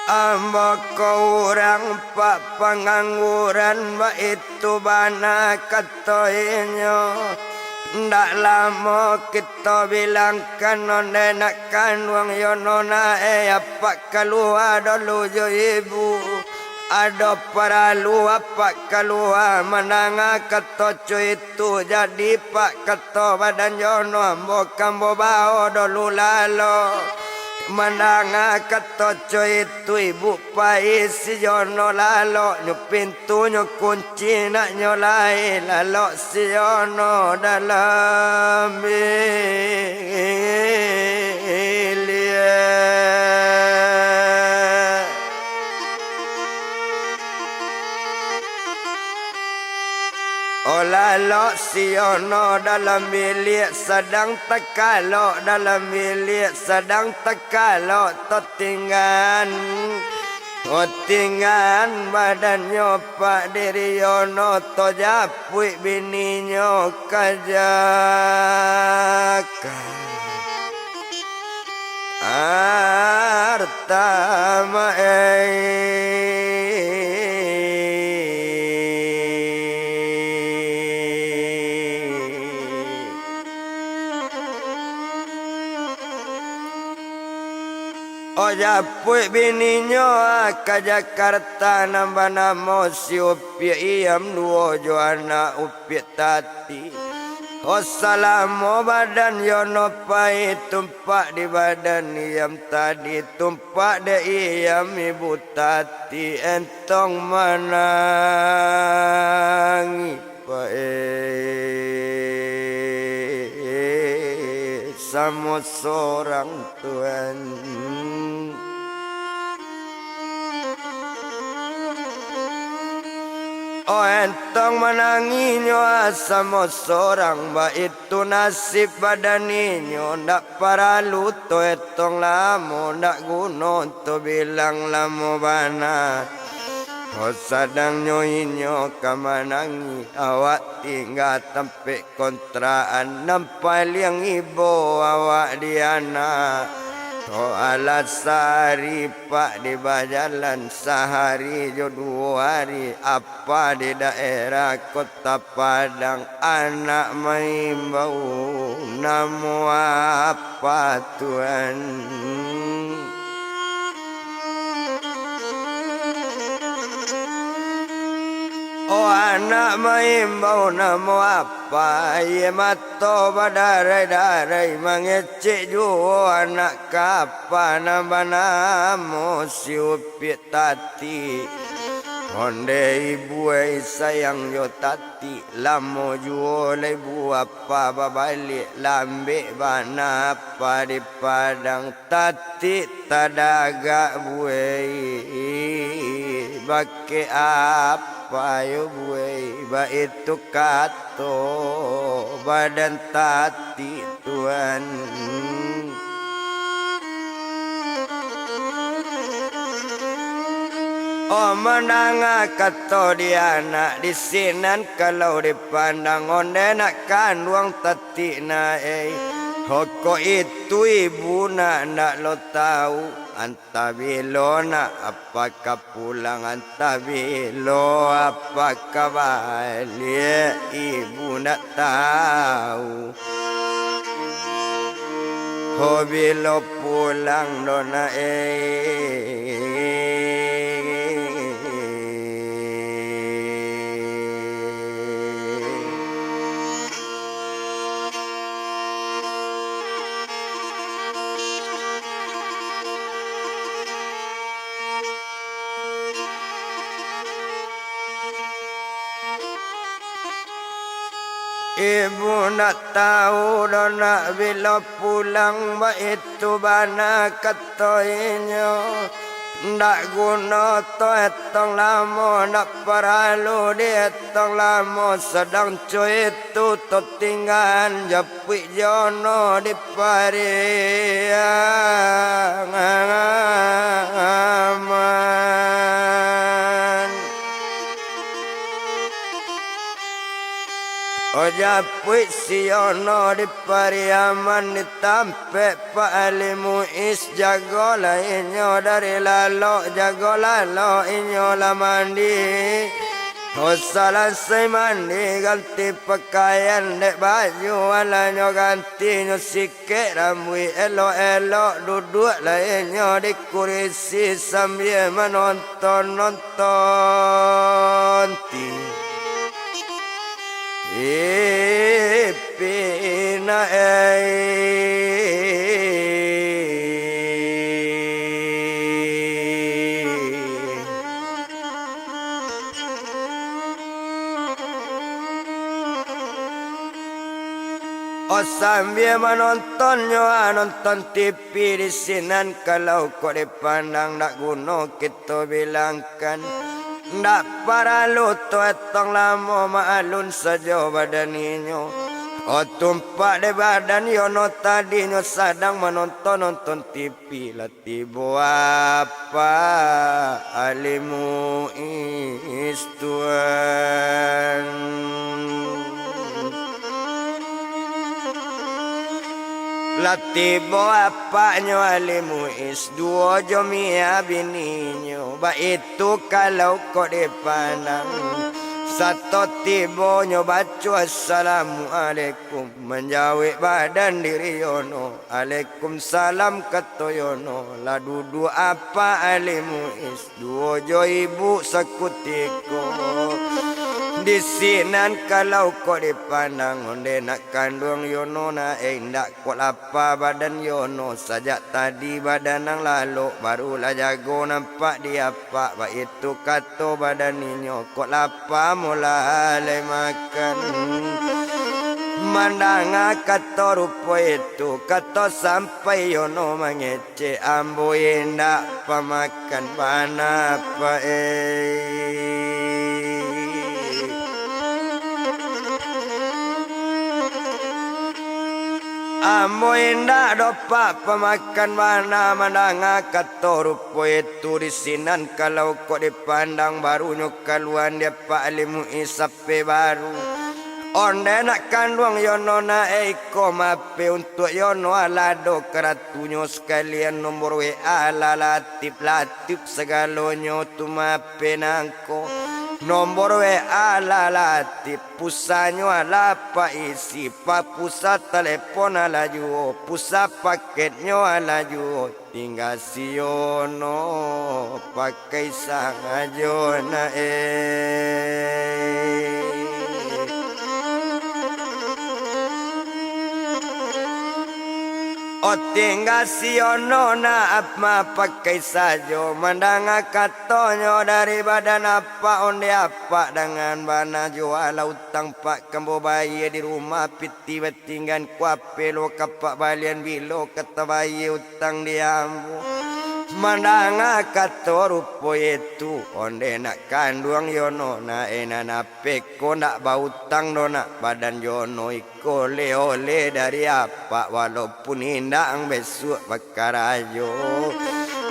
Ambo ko urang Pak pangangguran, baitu bana kato inyo. Ndak lamo kito bilangkan onde nak kanduang Yono nak, eh, apak kalua dulu jo ibu. Ado paralu apak kalua, mandanga kato co itu, jadi Pak kato badan Yono, ambo ka ambo bao dulu lalo. Mandanga kato co itu, ibu pai si Jono lalok, nyo pintunyo kunci, nak nyo lai lalok si Jono dalam biliak. Oh, lalok si Jono dalam biliak, sadang takalok dalam biliak, sadang takalok tatinggan. Oh, tinggan badannyo, pak, diri Jono tajapuik bininyo kajakan. Artama ei. Oh, japuik bininyo, ah, ka Jakarta, nan banamo si Upiak Iyam duo jo anak Upiak Tati. Oh, salamo badan Jono pai, tumpak di badan Iyam tadi, tumpak dek Iyam ibu tati, entong manangih pae samo sorang, Tuan. Oh, entong manangihnyo samo sorang, baitu nasib badan inyo, ndak paralu to etong lamo, ndak guno to bilang lamo bana. Oh, sadangnyo inyo ka manangih, awak tingga tampek kontrakan, nan paliang ibo awak di anak. Oh, alah sahari, pak, di bajalan, sahari jo duo hari, apa di daerah Kota Padang, anak maimbau, namo apa, Tuan? Oh, anak maimbau, namo apa? Aia mato badarai-darai, mangecek juo anak kapa nan banamo si Upiak tati. Ondeh ibu ai, sayang jo tati, lamo juo lai bu apa babaliak, lambek bana apa di Padang. Tati tadagak buai, bakeh apa yo buai, baitu kato badan tati, Tuan. Oh, mandanga kato di anak, di sinan kalau dipandang, ondeh nak kanduang tati na ei. Hoko itu ibu nak ndak lo tau, antah bilo nak apa ka pulang, antah bilo apa ka baliak, ibu ndak tau. Ho bilo pulang do nak ei. Ibu ndak tau doh nak bilo pulang, baitu bana kato inyo. Ndak guno to etong lamo, ndak paralu di etong lamo, sadang co itu to tinggaan, japuik Jono di Pariaman. Oh, japuik si Jono di Pariaman, di tampek Pak Ali Muiz, jago lah inyo dari lalok, jago lalok inyo lah mandi. Oh, salasai mandi, ganti pakaian, dek baju alah nyo ganti, nyo sikek rambuik elok-elok, duduak lah inyo di kurisi sambia manonton-nonton ti-, tipi na ei. Oh, sambia manontonnyo, ah, nonton T V di sinan, kalau kok dipandang ndak guno kito bilangkan. Ndak paralu tu etong lamo, maalun sajo badan inyo. Oh, tumpak dek badan Yono tadinyo sadang manonton, nonton T V lah. Tibo apak Ali Muiz tuan. Lah tibo apaknyo Ali Muiz, duo jo mia bininyo. Baitu kalau kok dipandang. Sato tibonyo baco, "Assalamualaikum." Manjawek badan diri Yono, "Alaikumsalam," kato Yono. Lah duduak apak Ali Muiz, duo jo ibu sakutiko. Di sinan kalau kok dipandang, onde nak kanduang Yono na, eh, indak kok lapa badan Yono. Sajak tadi badan nan lalok, barulah jago nampak di apak. Baitu kato badan inyo, kok lapa molah lai makan. Mandanga kato rupo itu, kato sampai Yono mangecek, "Ambo indak pamakan bana, Pak, eh. Ambo indak doh, Pak, pamakan bana." Mandanga kato rupo itu, di sinan kalau kok dipandang, barunyo kalua di apak Ali Muiz ape baru. Onde nak kanduang Yono na, eh, iko mape untuak Yono, alah ado karatunyo sakalian, nombor W A lah Latif, Latif sagalonyo tu mape nangko. Nombor W A lah Latif, pulsanyo alah Pak isi, pa-, pulsa talepon alah juo, pulsa paketnyo alah juo. Tingga si Yono pakai sangajo na, eh. Oh, tingga si Yono na, amak pakai sajo. Mandanga katonyo dari badan apak, onde apak dangan bana, juo lah utang, Pak, ka ambo bayia di rumah, piti batinggan, kuape lo ka apak balian, bilo ka tabayia utang di ambo. Mandanga kato rupo itu, onde nak kanduang Yono na, eh, nan ape ko ndak bautang doh nak, badan Yono iko oleh-oleh dari apak, walaupun indak ang bisuak bakarajo,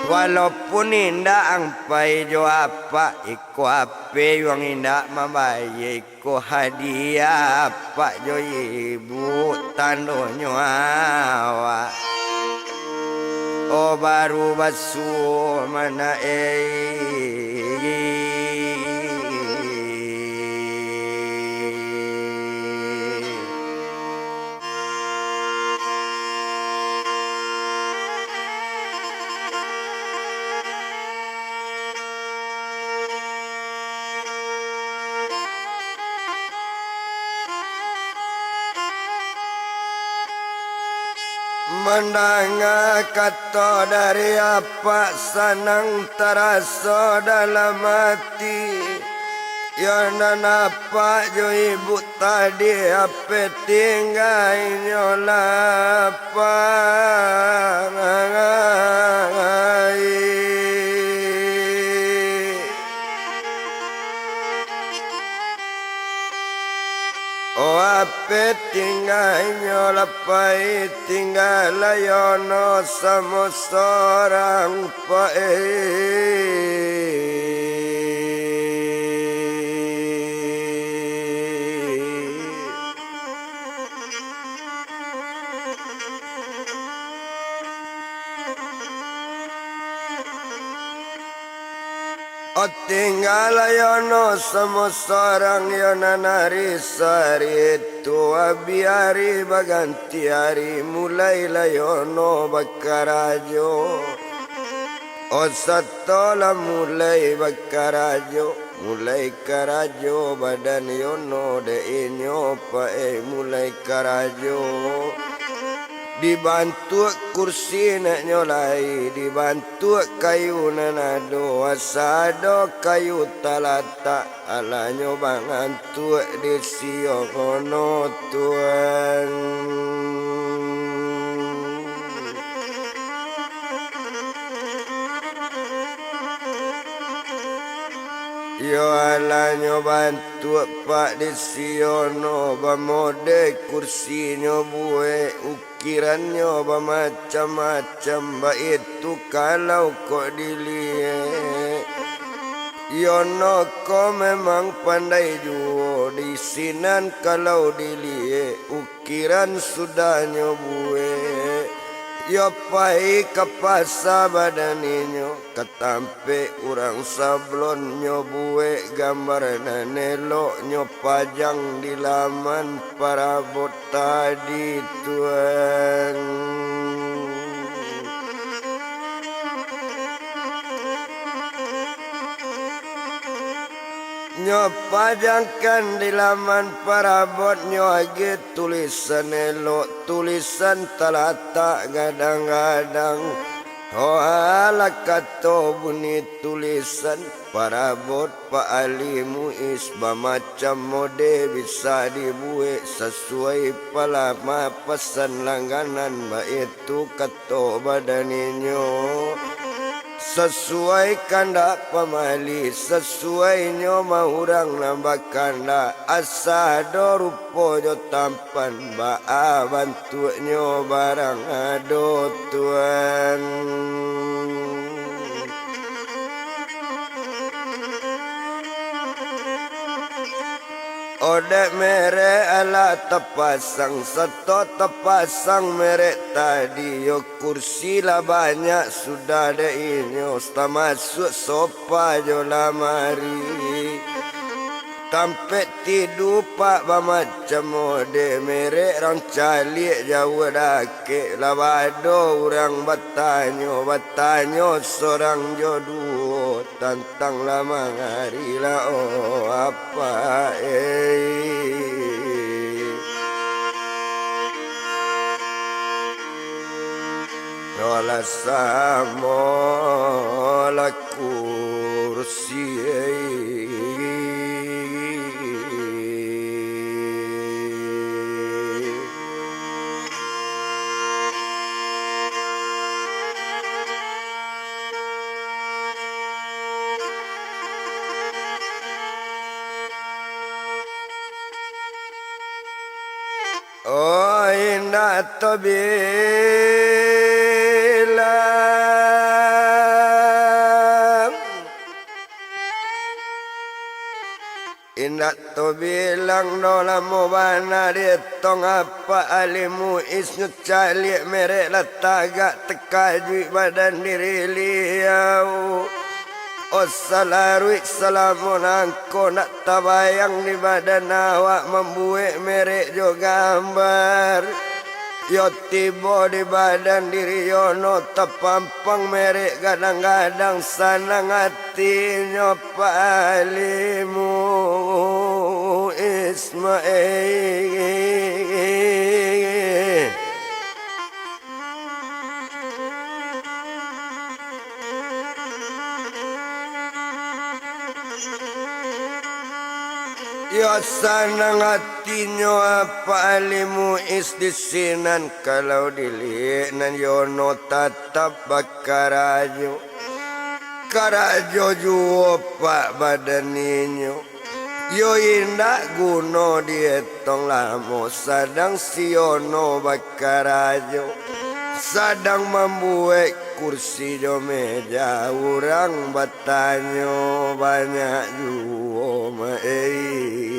walaupun indak ang pai jo apak, iko ape juo ang indak mambayia. Ko hadiah apak jo ibu, tandonyo awak, oh, baru basuo manae. Mandanga kato dari apak, sanang taraso dalam ati. Yo nan apak jo ibu tadi, ape tingga inyo lapai. Oh, ape tingga inyo lapai, tingga lah Yono samo sorang, Pak, eh. Oh, tingga lah Yono samo sorang, yo nan ari sahari itu, abi ari baganti ari, mulailah Yono bakarajo. Oh, sato lah mulai bakarajo, mulai karajo badan Yono dek inyo, Pak, eh, mulai karajo. Dibantuak kursi nak nyo lai, dibantuak kayu nan ado, asa ado kayu talatak, alah nyo bangantuak di siyono tuan. Yo alah nyo bantuak pak di siyono, bamode kursinyo buek, ukirannyo bamacam-macam, baitu kalau kok diliek. Yono ko memang pandai juo, di sinan kalau diliek, ukiran sudah nyo buek. Yo pai ka pasa badan inyo, ka tampek urang sablon nyo buek gambar nan elok nyo pajang di laman parabot tadi tuan. Nyo pajangkan di laman parabot nyo agiah tulisan elok, tulisan talatak gadang-gadang. Ho alah kato bunyi tulisan, parabot Pak Ali Muiz bamacam mode bisa dibuek sasuai palamah pasan langganan, baitu kato badan inyo. Sasuai kandak pamali, sasuai nyo maurang nan bakandak, asa ado rupo jo tampan, baa bantuaknyo barang ado tuan. Odek merek alah tapasang, sato tapasang merek tadi, yo kursi lah banyak sudah dek inyo, tamasuak sopa jo lamari. Tampek tidu pak bamacam mode, merek rang caliak jauah dakek, lah bado urang batanyo, batanyo sorang jo duo. Tantang lah mangari lah, oh, apak, eh. Alah samo lah kursi, eh. Oh, indak tabilang. Indak tabilang doh, lamo bana dietong apak Ali Muiz nyo caliak merek lah tagak takajuik badan diri liau. Oh, salaruik salamo nangko ndak tabayang di badan awak mambuek merek jo gambar. Yo tibo di badan diri Yono tapampang merek gadang-gadang sanang atinyo Pak Ali Muiz. Yo sanang atinyo apak Ali Muiz di sinan kalau diliek nan Yono tatap bakarajo. Karajo juo pak badan inyo. Yo indak guno dietong lamo sadang si Yono bakarajo, sadang mambuek kursi jo meja urang batanyo banyak juo ma-, eh.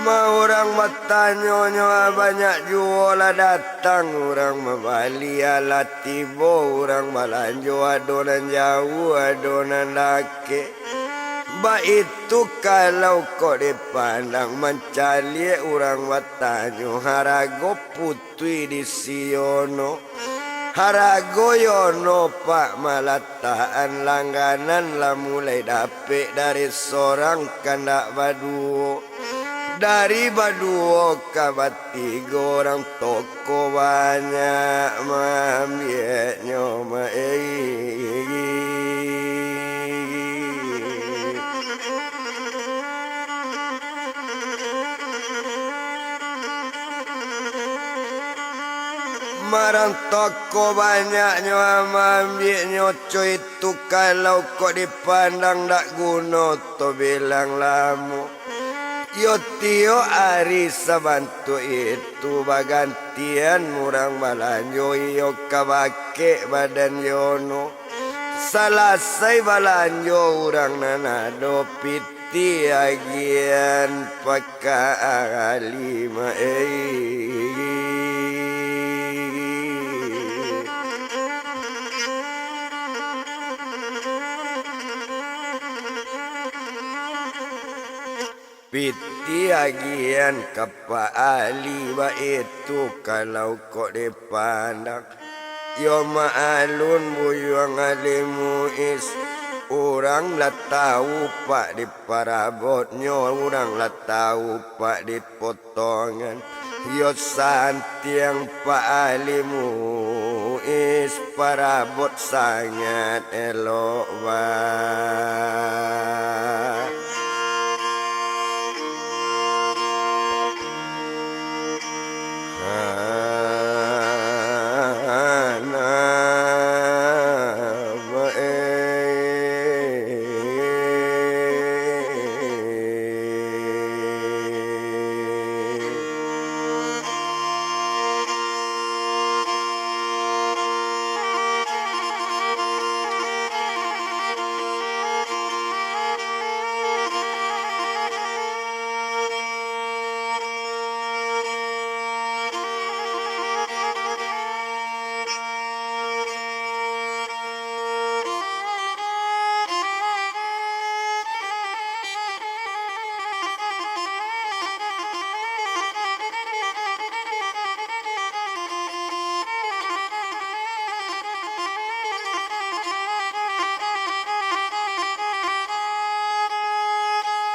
Ma urang batanyo nyo banyak juo lah datang, urang mambali alah tibo, urang balanjo ado nan jauah, ado nan dakek. Baitu kalau kok dipandang mancaliak urang batanyo harago putuih di siyono. Harago Yono Pak malatakan langganan lah mulai dapek dari sorang kandak baduo. Dari baduo ka batigo urang toko banyak maambiaknyo, ma-, eh. Marang toko banyaknyo maambiaknyo, co itu kalau kok dipandang dak guno to bilang lamo. Yo tiok ari sabantuak itu bagantian urang balanjo iyo ka bakeh badan Yono. Salasai balanjo urang nan ado pitih agiahan Pak Kak Halimah, eh. Pitih agiahan ka Pak Ali baitu kalau kok dipandang. Yo maalun buyuang Ali Muiz, urang lah tau Pak di parabotnyo, urang lah tau Pak di potongan. Yo santiang Pak Ali Muiz, parabot sangat elok, Pak. Hana, Pak, eh.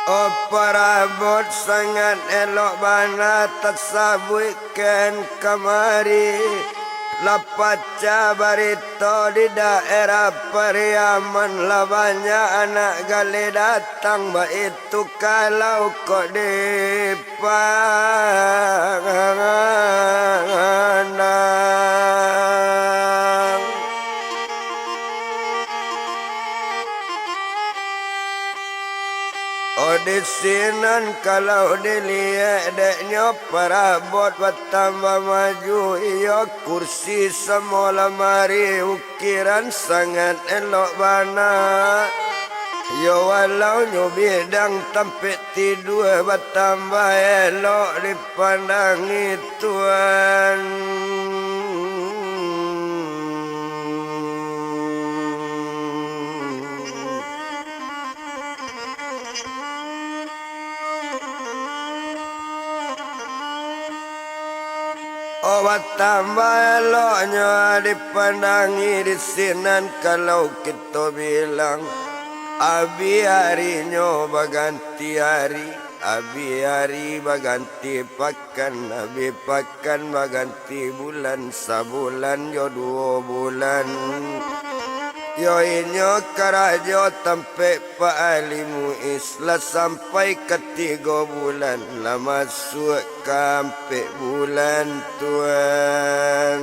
Oh, parabot sangat elok bana tasabuik ken kamari, lah pacah barito di daerah Pariaman, lah banyak anak galeh datang, baitu kalau kok dipandang. Oh, di sinan kalau diliek, deknyo parabot batambah maju, iyo kursi samo lamari ukiran sangat elok bana. Yo walau nyo bidang tampek tidua batambah elok dipandangi, Tuan. Oh, batambah eloknyo dipandangi di sinan kalau kito bilang, abih arinyo baganti ari, abih ari baganti pakan, abih pakan baganti bulan, sabulan jo duo bulan. Yo inyo karajo tampek Pak Ali Muiz lah sampai ka tigo bulan, lah masuak ka ampek bulan, Tuan.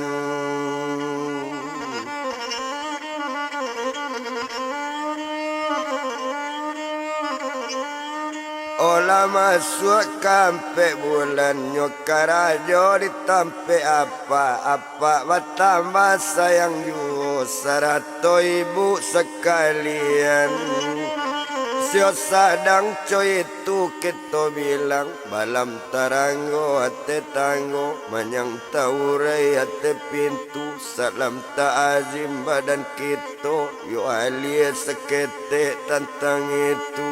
Oh, lah masuak ka ampek bulan, nyo karajo di tampek apak, apak batambah sayang juo, sarato ibu sakalian. Sio sadang co itu kito bilang, balam taranggo ateh tanggo, manyang taurai ateh pintu, salam ta'azim badan kito, yo alie saketek tantang itu.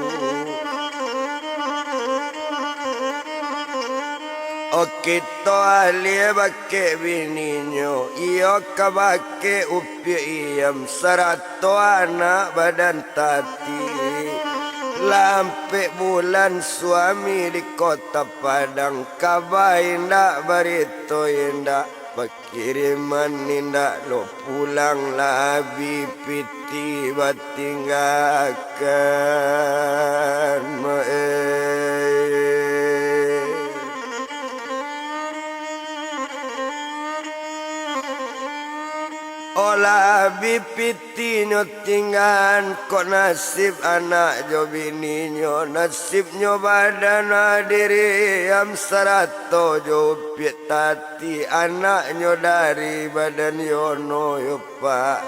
Okito alih bakeh bininyo, iyo ka bakeh upiak iyam, sarato anak badan tati. Lah ampek bulan suami di Kota Padang, kaba indak, barito indak, pakiriman indak lo pulang, lah abih piti batinggakan, ma-e. Oh, lah abih pitinyo tinggaan, kok nasib anak jo bininyo, nasibnyo badan diri am sarato jo upiak tati, anaknyo dari badan Yono yo, Pak.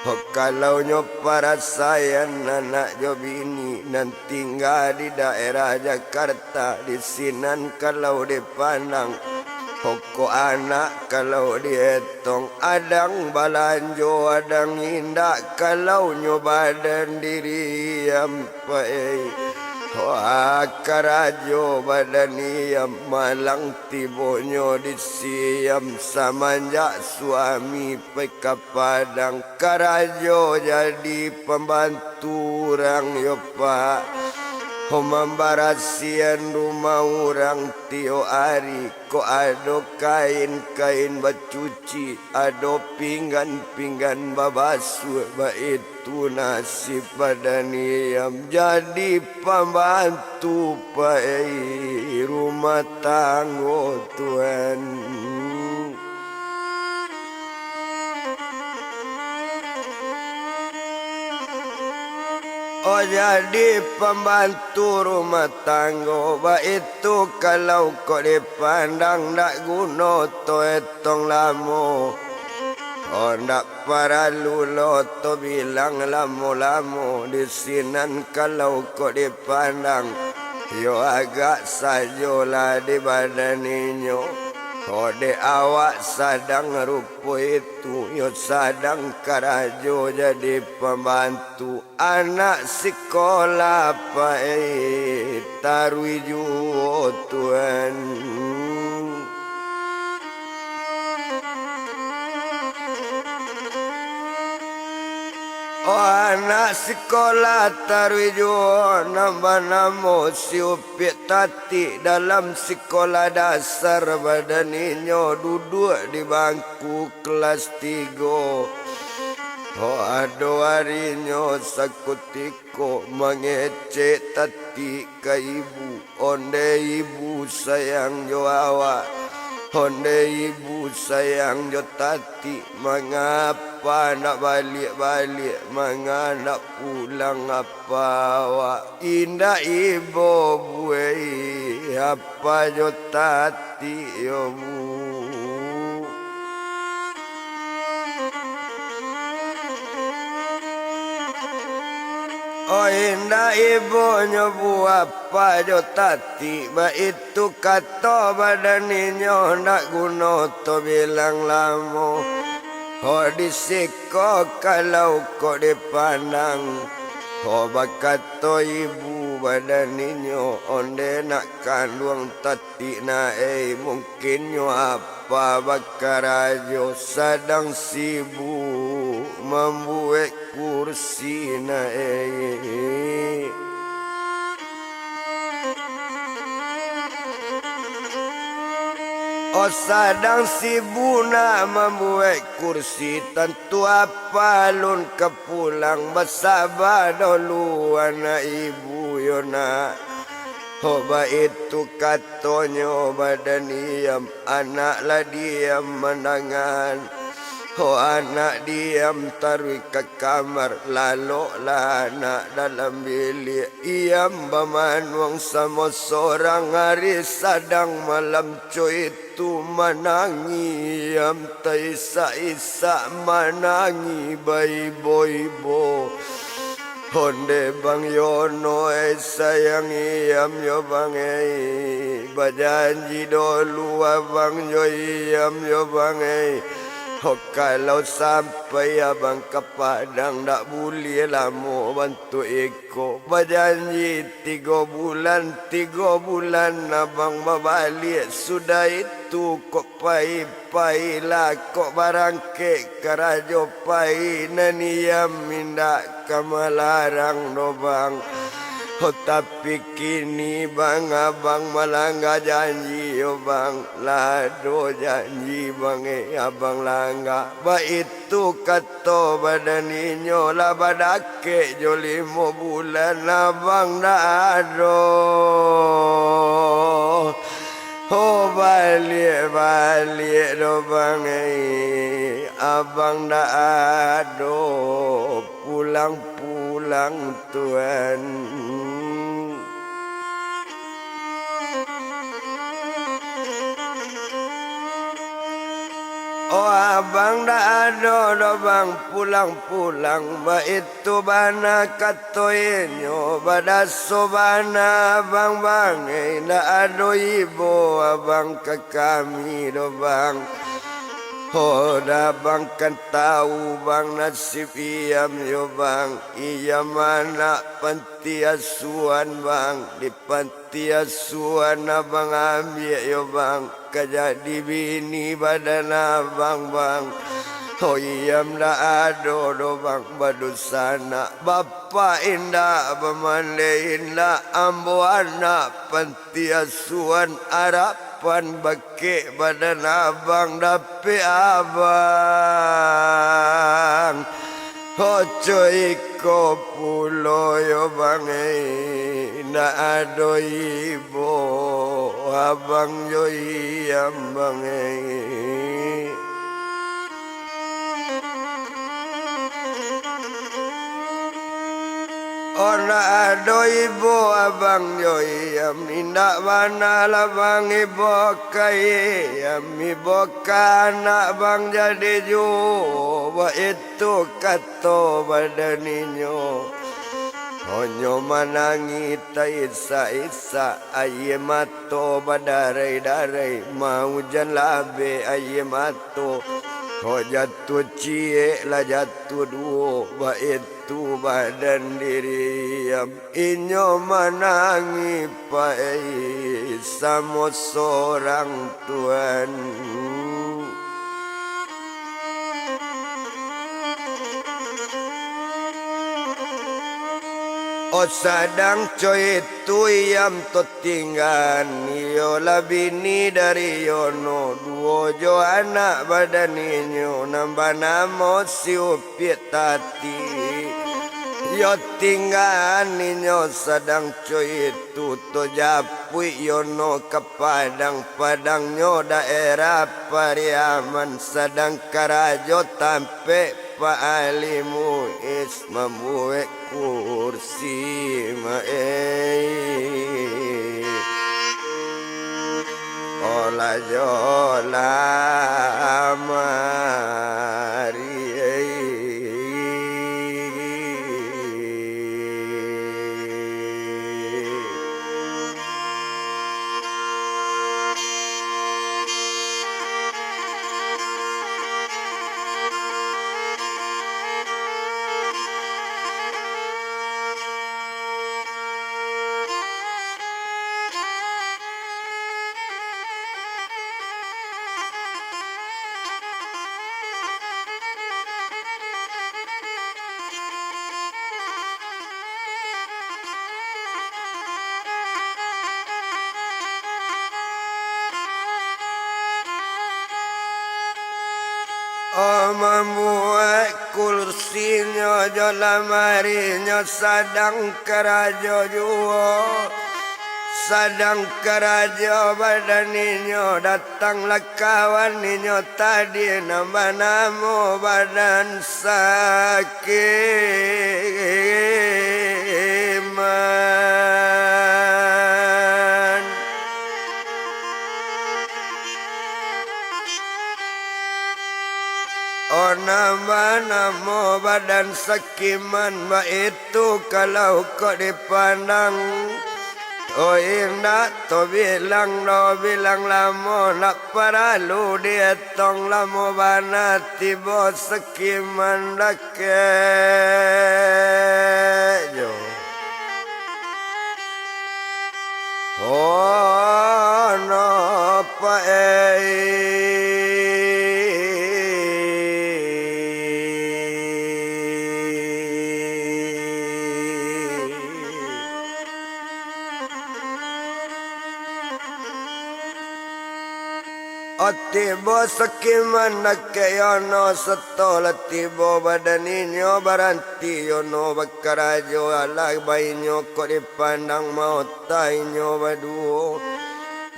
Ho, kalau nyo parasaian anak jo bini nan tingga di daerah Jakarta, di sinan kalau dipandang, pokok anak kalau dietong, adang balanjo, adang indak, kalau nyo badan diri am, Pak, ei. Wah, karajo badan iyam malang tibonyo di siam, samanjak suami pai ka Padang, karajo jadi pambantu urang yo, Pak. Ho, mambarasian rumah urang tiok ari, kok ado kain-kain bacuci, ado pinggan-pinggan babasuah, baitu nasib badan iyam jadi pambantu, Pak, ei, rumah tanggo, Tuan. Oh, jadi pambantu rumah tanggo, baitu kalau kok dipandang, ndak guno to etong lamo. Oh, ndak paralu lo to bilang lamo-lamo, di sinan kalau kok dipandang, yo agak sajolah di badan inyo. Oh, dek awak sadang rupo itu, yo sadang karajo jadi pambantu. Anak sikolah pai taruih juo, Tuan. Oh, anak sikolah taruih juo, nan banamo si Upiak Tatik, dalam sikolah dasar badan inyo duduak di bangku kelas tigo. Oh, ado arinyo sakutiko mangecek Tatik ka ibu. Onde ibu sayang jo awak, onde ibu sayang jo Tatik, mangapa ndak baliak-baliak, manga ndak pulang apa awak? Indak ibo buek, apa jo Tatik yo, Bu? Oh, indak ibonyo, Bu, apa jo Tatik, baitu kato badan inyo, ndak guno to bilang lamo. Ho, di siko kalau kok dipandang, ho, bakato ibu badan inyo, onde nak kanduang Tatik nak, ei, mungkin nyo apa bakarajo, sadang sibuk mambuek kursi nak, ei. Oh, sadang sibuk nak mambuek kursi, tantu apa alun ka pulang, basaba dolu anak ibu yo nak. Ho, baitu katonyo badan iyam, anak lah diam mandangan. Ho, anak diam taruih ka kamar, laloklah anak dalam biliak. Iyam bamanuang samo sorang, ari sadang malam co itu manangih iyam taisak-isak, manangih baibo-ibo. Onde Bang Yono, ei, sayang iyam yo, Bang, ei. Bajanji dolu abang jo iyam yo, Bang, ei. Oh, kalau sampai abang ka Padang, ndak buliah lamo bantuak iko. Bajanji tigo bulan, tigo bulan abang babaliak. Sudah itu, kok pai-pailah, kok barangkek karajo pai, nan iyam indak ka malarang doh, Bang. Oh, tapi kini, Bang, abang malangga janji yo, Bang. Lah ado janji, Bang, eh, abang langga. Baitu kato badan inyo, lah badakek jo limo bulan, abang ndak ado. Oh, baliak-baliak doh, Bang, eh, abang ndak ado pulang-pulang, Tuan. Oh, abang ndak ado doh, Bang, pulang-pulang, baitu bana kato inyo, badaso bana abang, Bang, eh, ndak ado ibo abang ka kami doh, Bang. Oh, dah abang kan tau, Bang, nasib iyam yo, Bang. Iyam anak panti asuhan, Bang. Di panti asuhan abang ambiak yo, Bang. Ka jadi bini badan abang, Bang. Oh, iyam ndak ado doh, Bang, badunsanak. Bapak indak, bamandeh indak, ambo anak panti asuhan, arapan bakek badan abang dapek abang. Oco iko pulo yo, Bang, eh, ndak ado ibo abang jo iyam, Bang, eh. Oh, ndak ado ibo abang jo iyam, indak bana lah, Bang, ibo ka iyam, ibo ka anak, Bang, jadi juo, baitu kato badan inyo. Hanyo manangih taisak-isak, aia mato badarai-darai, maujan labeh aia mato. Kok jatuah ciek lah jatuah duo, baitu badan diri iyam. Inyo manangih paik samo sorang, Tuan. Oh, sadang co itu iyam tatinggaan, iyolah bini dari Yono, duo jo anak badan inyo nan banamo si Upiak tadi. Iyo tinggaan inyo sadang co itu, tajapuik Yono ka Padang, Padangnyo daerah Pariaman, sadang karajo tampek Pak Ali Muiz mambuek kursi, ma-, eh. Olah jo lamari, eh. Oh, mambuek kursinyo jo lamarinyo sadang karajo juo. Sadang karajo badan inyo, datanglah kawan inyo tadi nan banamo Badan Sakiman. Oh, nan banamo Badan Sakiman, baitu kalau kok dipandang. Oh, indak tabilang doh, bilang lamo, ndak paralu dietong, lamo bana tibo Sakiman dakek jo. Oh, napa ei? Oh, tibo Sakiman dakek Yono, sato lah tibo badan inyo, baranti Yono bakarajo, alah bainyo kok dipandang maota inyo baduo.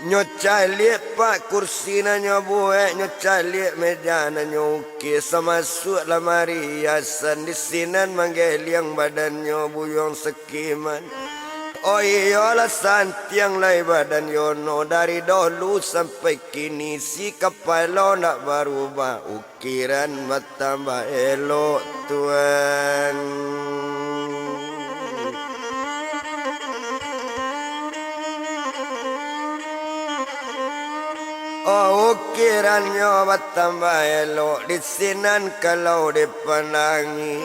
Nyo caliak pak kursi nan nyo buek, nyo caliak meja nan nyo ukia, samasuak lamari hiasan, di sinan manggeliang badannyo Buyuang Sakiman. Oh iyolah, santiang lai badan Yono, dari dahulu sampai kini, isi kapalo ndak barubah, ukiran batambah elok, Tuan. Oh, ukirannyo batambah elok, di sinan kalau dipandangi,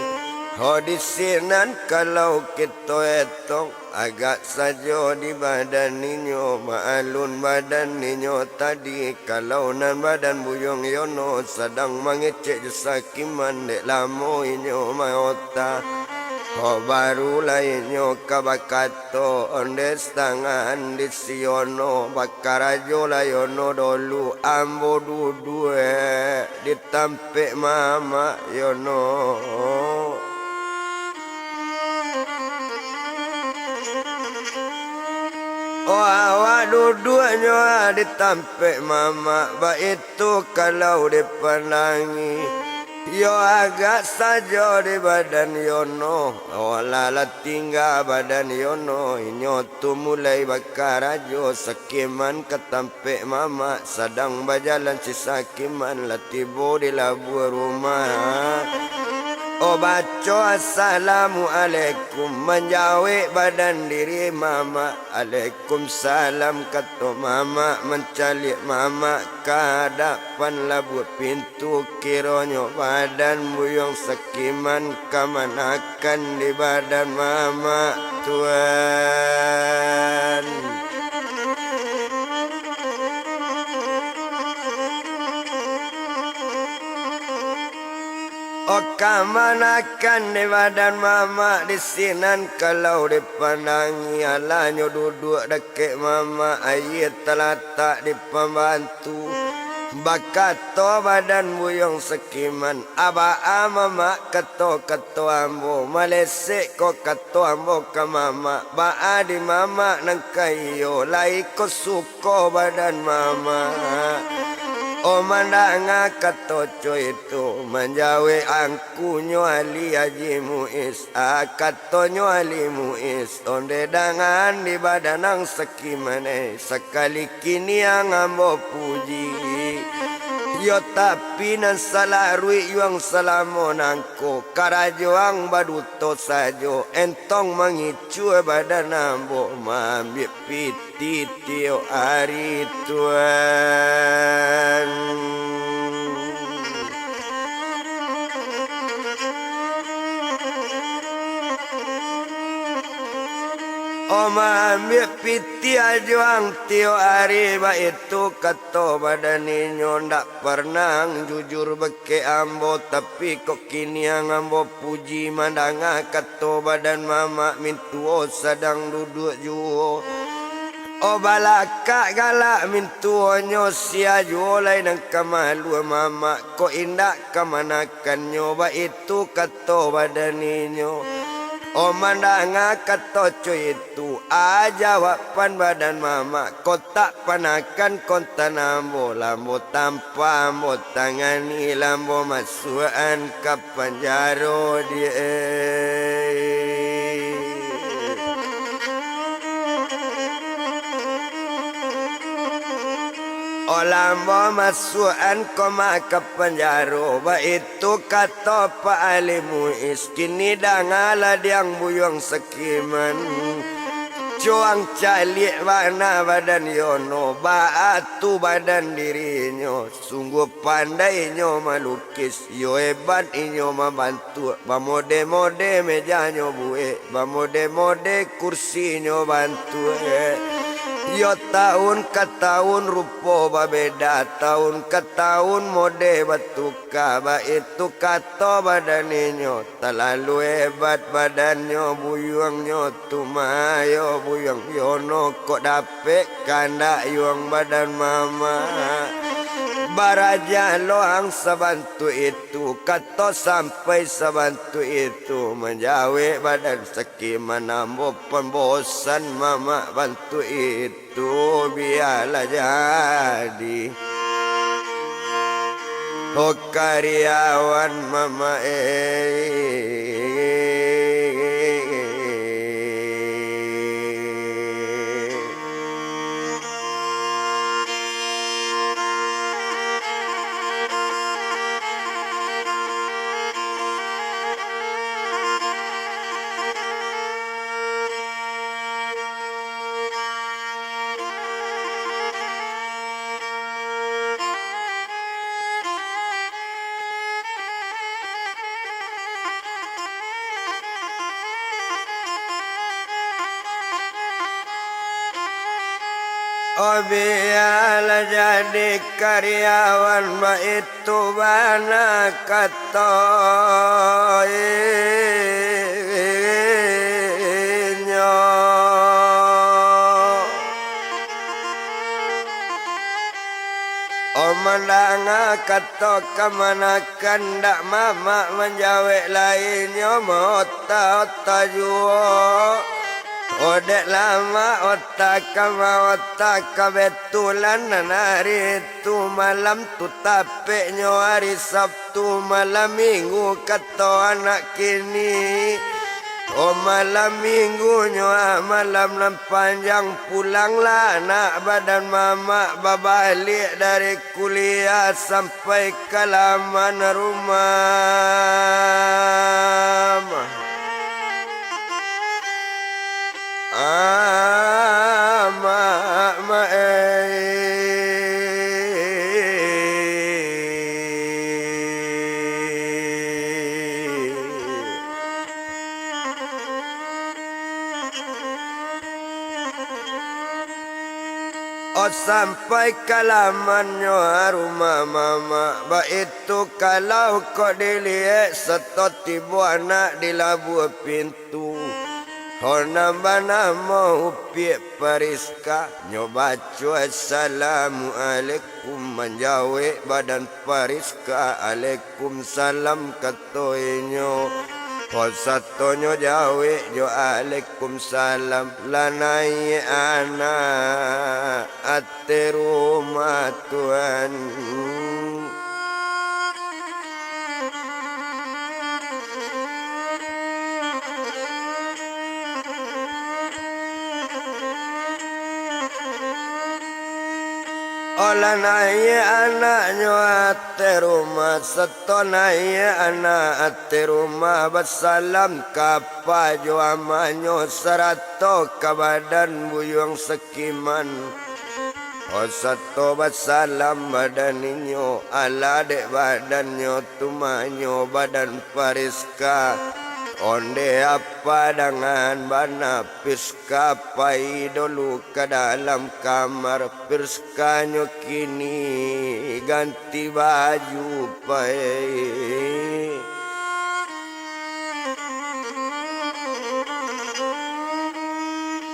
oh, di sinan kalau kito etong, agak sajo di badan inyo, maalun badan inyo tadi, kalau nan badan Buyuang Yono sadang mangecek jo Sakiman, dek lamo inyo maota. Ho, barulah inyo ka bakato, onde satangahan di si Yono, bakarajolah Yono dolu, ambo duduak di tampek mamak Yono. Oh, awak duduaknyo di tampek mamak, baitu kalau dipandangi. Yo agak sajo di badan Yono, oh, lah, lah tingga badan Yono, inyo tu mulai bakarajo, Sakiman ka tampek mamak, sadang bajalan si Sakiman, lah tibo di labuah rumah. Oh, baco assalamualaikum, manjawek badan diri mamak. Alaikumsalam, kato mamak, mancaliak mamak ka adapan labuah pintu, kironyo badan Buyuang Sakiman kamanakan di badan mamak, Tuan. Oh, kamanakan di badan mamak, di sinan kalau dipandangi, alah nyo duduak dakek mamak, aia talatak di pambantu. Bakato badan Buyuang Sakiman, "Abaa mamak kato-kato ambo, malesek ko kato ambo ka mamak, baa di mamak nan ka iyo, lai ko su-, ko badan mamak." Oh, mandanga kato co itu, manjawek angkunyo Ali Haji Muiz. Ah, katonyo Ali Muiz, onde dangan di badan ang Sakiman, sakali kini ang ambo puji. Yo tapi nan salaruik yuang salamo nangko, karajo ang baduto sajo, entong mangi-, cua badan ambo maambiak pitih tiok ari, Tuan. Oh, maambiak pitih ajo ang tiok ari, baitu kato badan inyo, ndak parnah ang jujur bakeh ambo, tapi kok kini ang ambo puji mandanga kato badan mamak mintuo sadang duduak juo. Oh, balakak galak mintuonyo, sia juo lai nan ka maluah mamak, kok indak kamanakannyo, baitu kato badan inyo. Oh, mandanga kato co itu, a jawaban badan mamak, kok tak panakan kontan ambo, lah ambo tampa, ambo tangani, lah ambo masuakan ka panjaro di, eh. Oh, lah ambo masuakan ko ma ka panjaro, baitu kato Pak Ali Muiz, kini dangalah di ang Buyuang Sakiman. Cuang caliak bana badan Yono, baa tu badan dirinyo, sungguah pandainyo malukis, iyo hebat inyo mambantuak, bamode-mode mejanyo buek, bamode-mode kursinyo bantuak. Iyo taun ka taun rupo babeda, taun ka taun mode batuka, baitu kato badan inyo. Talalu hebat badannyo, buyuangnyo tu mah, iyo buyuang Yono kok dapek kandak yuang badan mamak. Baraja lo ang sabantuak itu, kato sampai sabantuak itu, manjawek badan sakiman, ambo pun bosan mamak bantuak itu. Tu bialah jadi. Oh, karyawan mamae. Oh, bialah jadi karyawan baitu. Tu bana kato inyo. Oh, mandanga kato kamanakan, ndak mamak manjawek lai nyo, maota-ota juo. Oh, dek lamak ota ka maota, kabetulan nan ari tu malam tu tapeknyo ari Sabtu malam minggu, kato anak kini. Oh, malam minggunyo, ah, malam nan panjang, pulanglah anak badan mamak babaliak dari kuliah sampai ka laman rumah. Amak, mak, eh. Oh, sampai ka lamannyo rumah mamak, baitu kalau kok diliek, sato tibo anak di labuah pintu. Ho nan banamo Upiak Pariska, nyo baco, "Assalamualaikum," manjawek badan Pariska, "Alaikumsalam," kato inyo. Ho satonyo jawek jo "Alaikumsalam," lah naiak anak ateh rumah tuan. Oh, lah naiak anaknyo ateh rumah, sato naiak anak ateh rumah, basalam ka apa jo amanyo, sarato ka badan buyuang sakiman. Oh, sato basalam badan inyo, alah dek badannyo tu mah nyo badan Pariska. Onde apa dangan bana Priska, pai dulu ka dalam kamar. Priskanyo kini ganti baju, pai.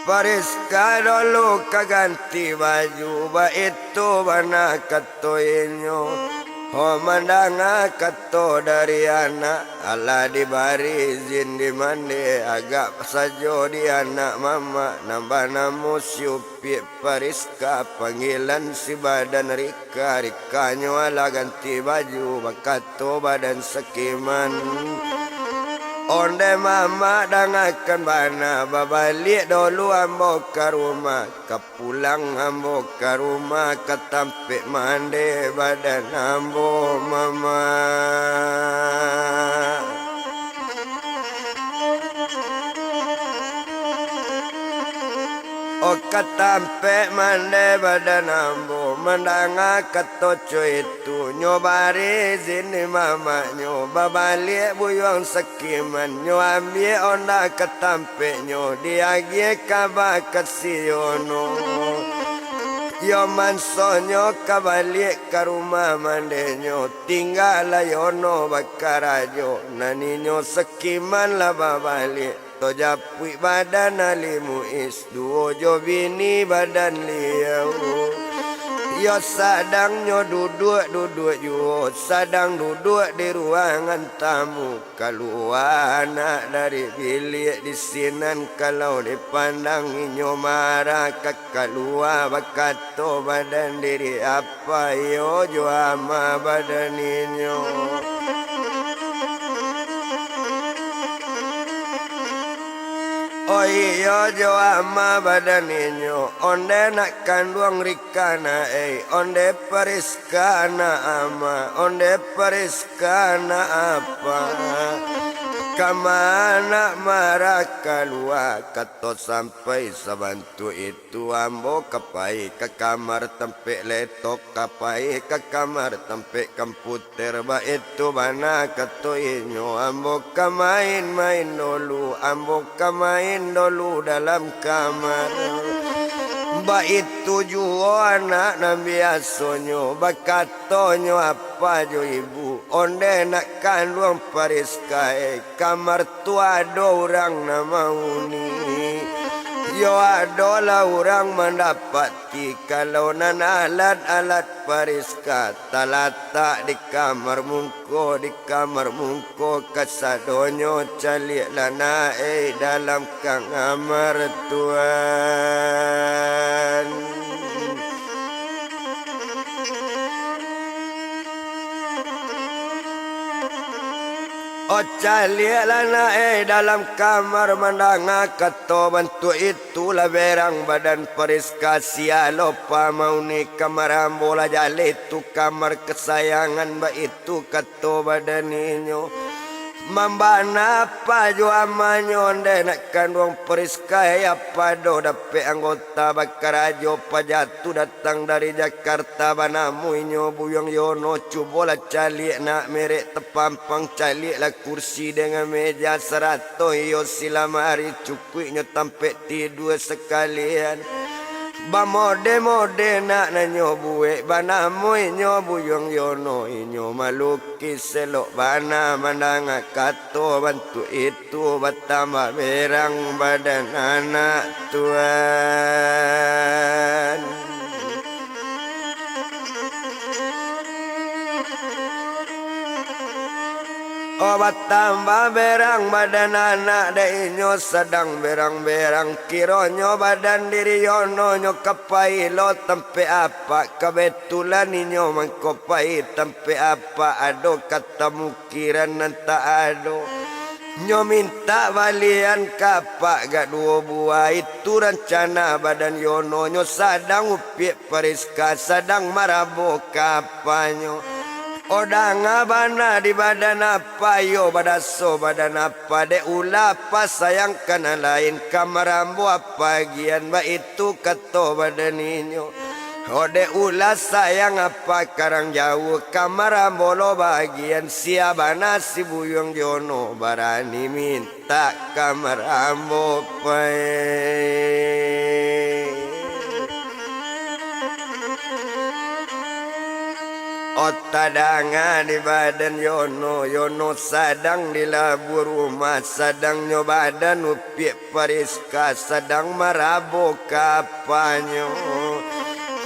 Pariska dulu ka ganti baju, baitu bana kato inyo. Ho mandanga kato dari anak, alah dibari izin dimande, agak sajo di anak mamak, nan banamo si Upiak Pariska, panggilan si badan Rika, Rikanyo alah ganti baju, bakato badan sakiman. Onde mamak, dangakan bana, babaliak dulu ambo ka rumah, ka pulang ambo ka rumah, ka tampek mande badan ambo, mamak. Tampek mandeh badan ambo, mandanga kato co itu, nyo bari izin di mamaknyo, babaliak buyuang sakiman, nyo ambiak onda ka tampeknyo, diagiah kaba ka si Yono. Yo mansonyo ka baliak ka rumah mandehnyo, tinggalah Yono bakarajo, nan inyo sakiman lah babaliak. Tajapuik badan Ali Muiz, duo jo bini badan liau. Iyo sadangnyo duduak-duduak juo, sadang duduak di ruangan tamu. Kalua anak dari biliak di sinan, kalau dipandang inyo marah, ka kalua bakato badan diri, apa iyo jo ama badan inyo. Oh iyo jo ama badan inyo, onde nak kanduang Rika nak ei, onde Priska nak ama, onde Priska nak apa. Kama nak marah kalua, kato sampai sabantuak itu. Tu ambo ka pai ka kamar tampek letok, ka pai ka kamar tampek komputer, baitu bana kato inyo, ambo ka main-main dulu, ambo ka main dulu dalam kamar. Baitu juo anak nan biasonyo, bakatonyo apa jo ibu, onde nak kanduang Priska, eh, kamar tu ado urang nan mauni. Yo adolah urang mandapati, kalau nan alat-alat Priska talatak di kamar mungko, di kamar mungko kasadonyo caliak lah nak ei dalam kamar tuan. Oh, caliaklah nak ei dalam kamar, mandanga kato bantuak itu lah berang badan Priska, sia lo pamauni kamar ambo lah jaleh tu kamar kasayangan, baitu kato badan inyo. Mambana apa jo amanyo, ndeh nak kanduang Priska, eh, apa doh dapek anggota bakarajo paja tu datang dari Jakarta, banamo inyo Buyuang Yono, cubolah caliak nak merek tapampang, caliaklah kursi dengan meja, sarato iyo si lamari, cukuiknyo tampek tidua sakalian. Bamode-mode nak nan nyo buek, banamo inyo Buyuang Yono, inyo malukis elok bana mandanga kato bantuak itu. Tu batambah berang badan anak tuan. Oh, batambah berang badan anak, dek inyo sadang berang-berang. Kironyo badan diri Yono nyo ka pai lo tampek apak, kabetulan inyo mangko pai tampek apak, ado katamu pikiran nan tak ado. Nyo mintak balian ka apak gak duo buah, itu rancana badan Yono, nyo sadang upiak Priska, sadang marabo ka apanyo. Oh, danga bana di badan apa iyo, badaso badan apa, dek ulah apa sayang ka nan lain, ka marambo apa agian, baitu kato badan inyo. Oh, dek ulah sayang apa karang jauah, kamar ambo lo bagian, sia bana si Buyuang Jono barani mintak kamar ambo pai. Oh, tadanga di badan Yono, Yono sadang di labuah rumah, sadang nyo badan upiak Priska, sadang marabo ka apanyo.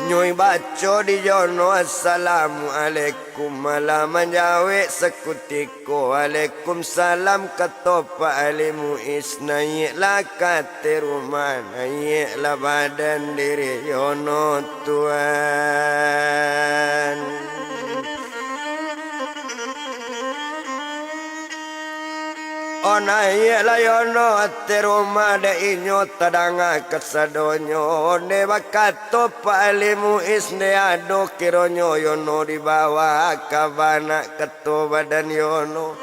Nyoi baco di Jono, "Assalamualaikum." Malah manjawek sakutiko, "Waalaikumsalam," kato Pak Ali Muiz. Naiaklah ka ateh rumah, naiaklah badan diri Yono, tuan. Oh, naiaklah Yono ateh rumah, dek inyo tadanga kasadonyo. Onde bakato Pak Ali Muiz, nde ado kironyo Yono di bawah, ka bana kato badan Yono.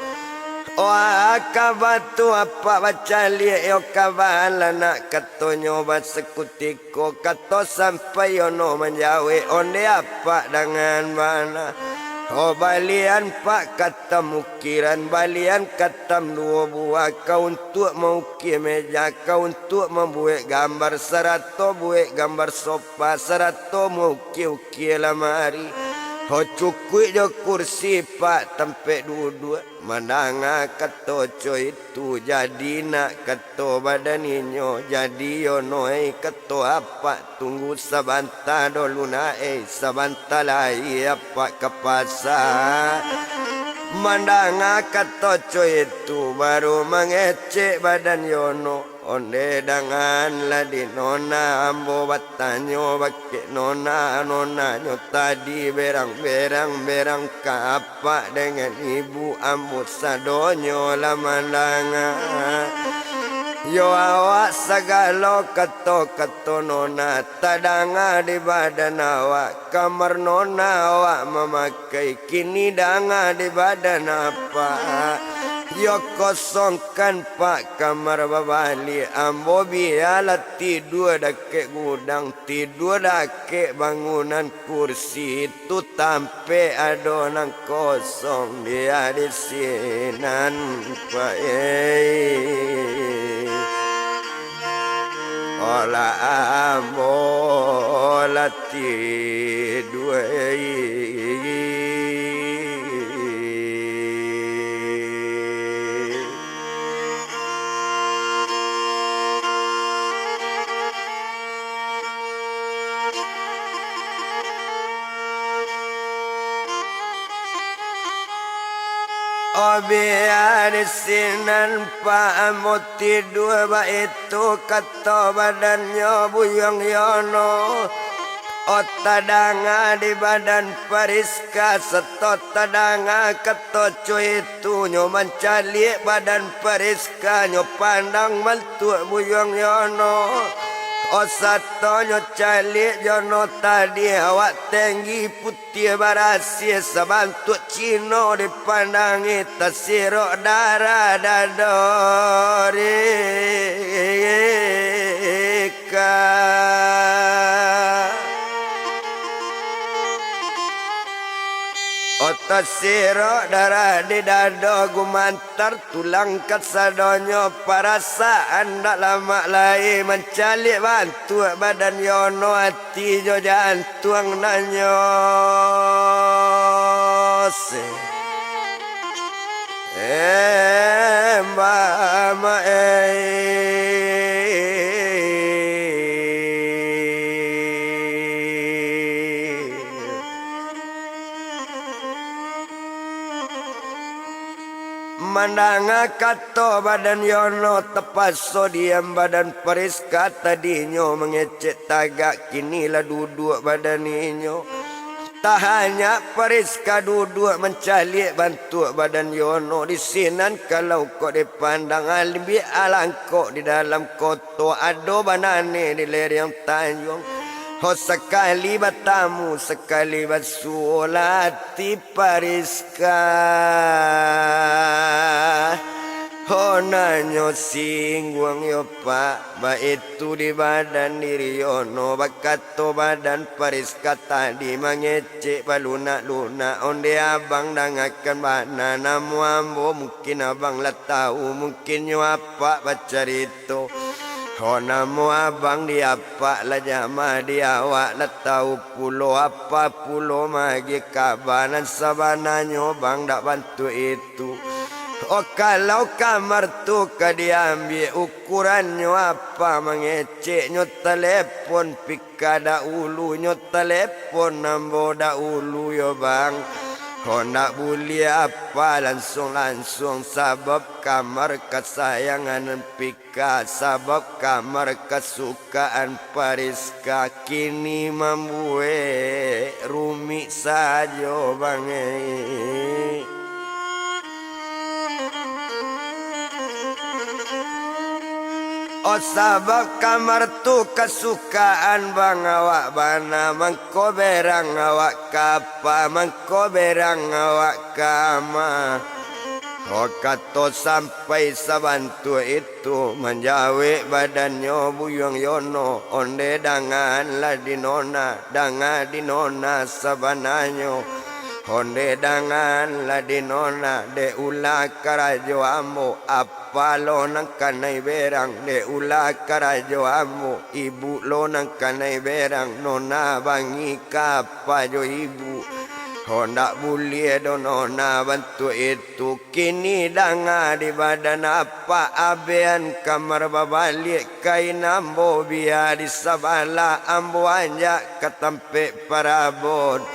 Wah, kaba tu apak bacaliak yo kaba lah nak katonyo basakutiko, kato sampai Yono manjawek, onde apak dangan bana. Oh, balian pak katam ukiran, balian katam duo buah, ka untuak maukia meja, ka untuak mambuek gambar, sarato buek gambar sopa, sarato maukia-ukia lamari. Oh, cukuik jo kursi pak tampek duduak. Mandanga kato co itu, jadi nak kato badan inyo, jadi Yono ei kato apak, tunggu sabanta dolu nak ei, sabanta lai apak ka pasa. Mandanga kato co itu, baru mangecek badan Yono. Onde dangan lah di nona, ambo batanyo bakeh nona, nonanyo tadi berang-berang, berang ka apak dangan ibu ambo sadonyo lah mandanga. Yo awak sagalo kato-kato nona tadanga di badan awak. Kamar nona awak mamakai, kini danga di badan apak. Yo kosongkan pak kamar babaliak, ambo bialah tidua dakek gudang, tidua dakek bangunan, kursi tu tampek ado nan kosong, biak di sinan pak ei. Olah ambo lah tidua. Obiak di sinan pak ambo tidua, baitu kato badannyo Buyuang Yono. Oh, tadanga di badan Pariska, sato tadanga kato co itu, nyo mancaliak badan Pariska, nyo pandang bantuak Buyuang Yono. Oh, sato nyo caliak Yono tadi, awak tenggi putiah barasiah, sabantuak Cino dipandangi, tasirok darah dado Rika. Oh, tasirok darah di dado, gumantar tulang kasadonyo, parasaan ndak lamak lai, mancaliak bantuak badan Yono, ati jo jantuang nanyo se. Eh, mbak, mak, eh. Mandanga kato badan Yono, tapaso diam badan Pariska, tadinyo mangecek tagak, kini lah duduak badan inyo. Tahanyak Pariska duduak mancaliak bantuak badan Yono, di sinan kalau kok dipandang, ambiak alangkok di dalam koto, ado banane di lereng tanjuang. Ho, sakali batamu, sakali basuo, lah ati Pariska. Ho, nanyo singguang yo, Pak, baitu di badan diri Yono, bakato badan Pariska tadi mangecek balunak-lunak, onde abang dangakan bana, namo ambo mungkin abang lah tau, mungkinnyo apak bacarito. Ho, namo abang di apak lah jamah, di awak lah tau pulo, apa pulo maagiah kaba nan sabananyo bang dak bantuak itu. Oh, kalau kamar tu ka diambiak, ukurannyo apa mangecek, nyo talepon Pika daulu, nyo talepon ambo daulu yo, bang. Ho, ndak buliah apa lansuang-lansuang, sabab kamar kasayangan Pika, sabab kamar kasukaan Pariska kini mambuek rumik sajo, bang, eh. Oh, sabab kamar tu kasukaan bang awak bana, mangko berang awak ka apa, mangko berang awak ka ma. Oh, kato sampai sabantuak itu, manjawek badannyo Buyuang Yono, onde dangalah di nona, danga di nona sabananyo. Onde dangalah di nona, dek ulah karajo ambo, apa lo nan kanai berang, dek ulah karajo ambo, ibu lo nan kanai berang, nona bangih ka apa jo ibu. Ho, ndak buliah doh nona bantuak itu. Kini danga di badan apak, abean kamar babaliak, kain ambo bia di sabalah, ambo anjak ka tampek parabot.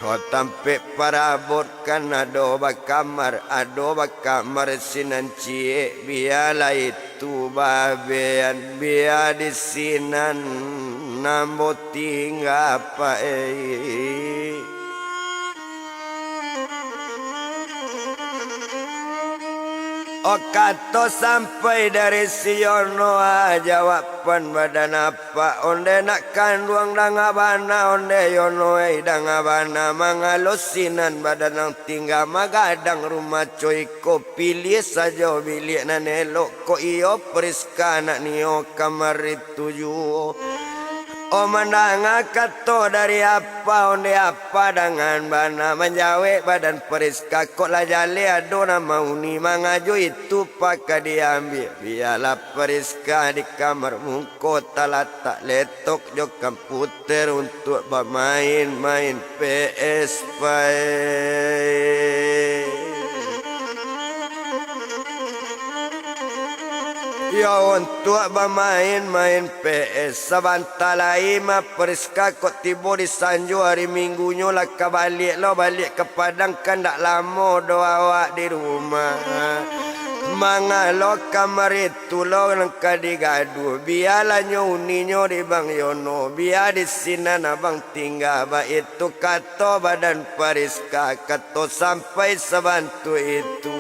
Ho, tampek parabot kan ado bakamar, ado bakamar sinan ciek, bialah itu babean, bia di sinan ambo tingga, Pak, eh. Oh, kato sampai dari si Yono, ah, jawaban badan apak, onde nak kanduang danga bana, onde Yono, eh, danga bana, mangalo sinan badan nan tingga, magadang rumah co iko, piliah sajo biliak nan elok, kok iyo Priska nak nio kamari tu juo. Oh, mandanga kato dari apa, onde apa dangan bana, manjawek badan Priska, kok lah jaleh ado nan mauni, mangajo itu pak ka diambiak. Bialah Priska di kamar muko talatak letok jo kamputer untuak bamain-main P S, Pai. Yo, untuak bamain-main P S, sabanta lai mah Priska kok tibo di Sanjo, ari Minggunyo lah ka baliak lo, baliak ka Padang, kan ndak lamo doh awak di rumah. Mangalo kamari tu lo nan ka digaduah, bialah nyo uninyo di Bang Yono, bia di sinan abang tingga, baitu kato badan Priska, kato sampai sabantuak itu.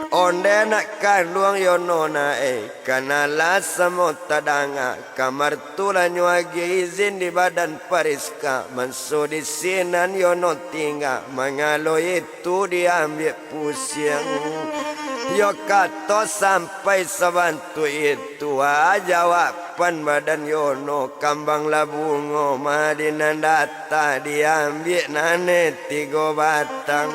Onde nak kanduang Yono nak, eh, kanalah samo tadanga, kamar tu lah nyo agiah izin di badan Priska, manso di sinan Yono tingga, mangalo itu diambiak pusiang. Yo, kato sampai sabantuak itu, ah, jawaban badan Yono, kambang lah bungo mah di nan datang, diambiak nan tigo batang.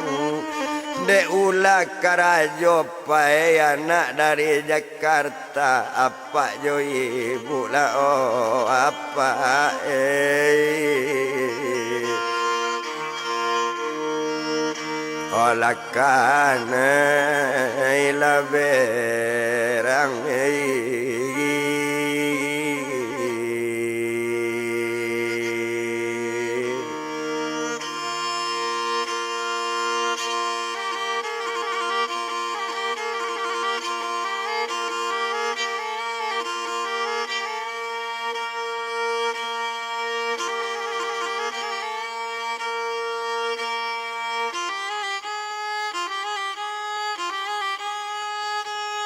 Dek ulah karajo, Pai, anak dari Jakarta, apak jo ibu lah, oh, apak, eh. Olah kanai lah berang, eh.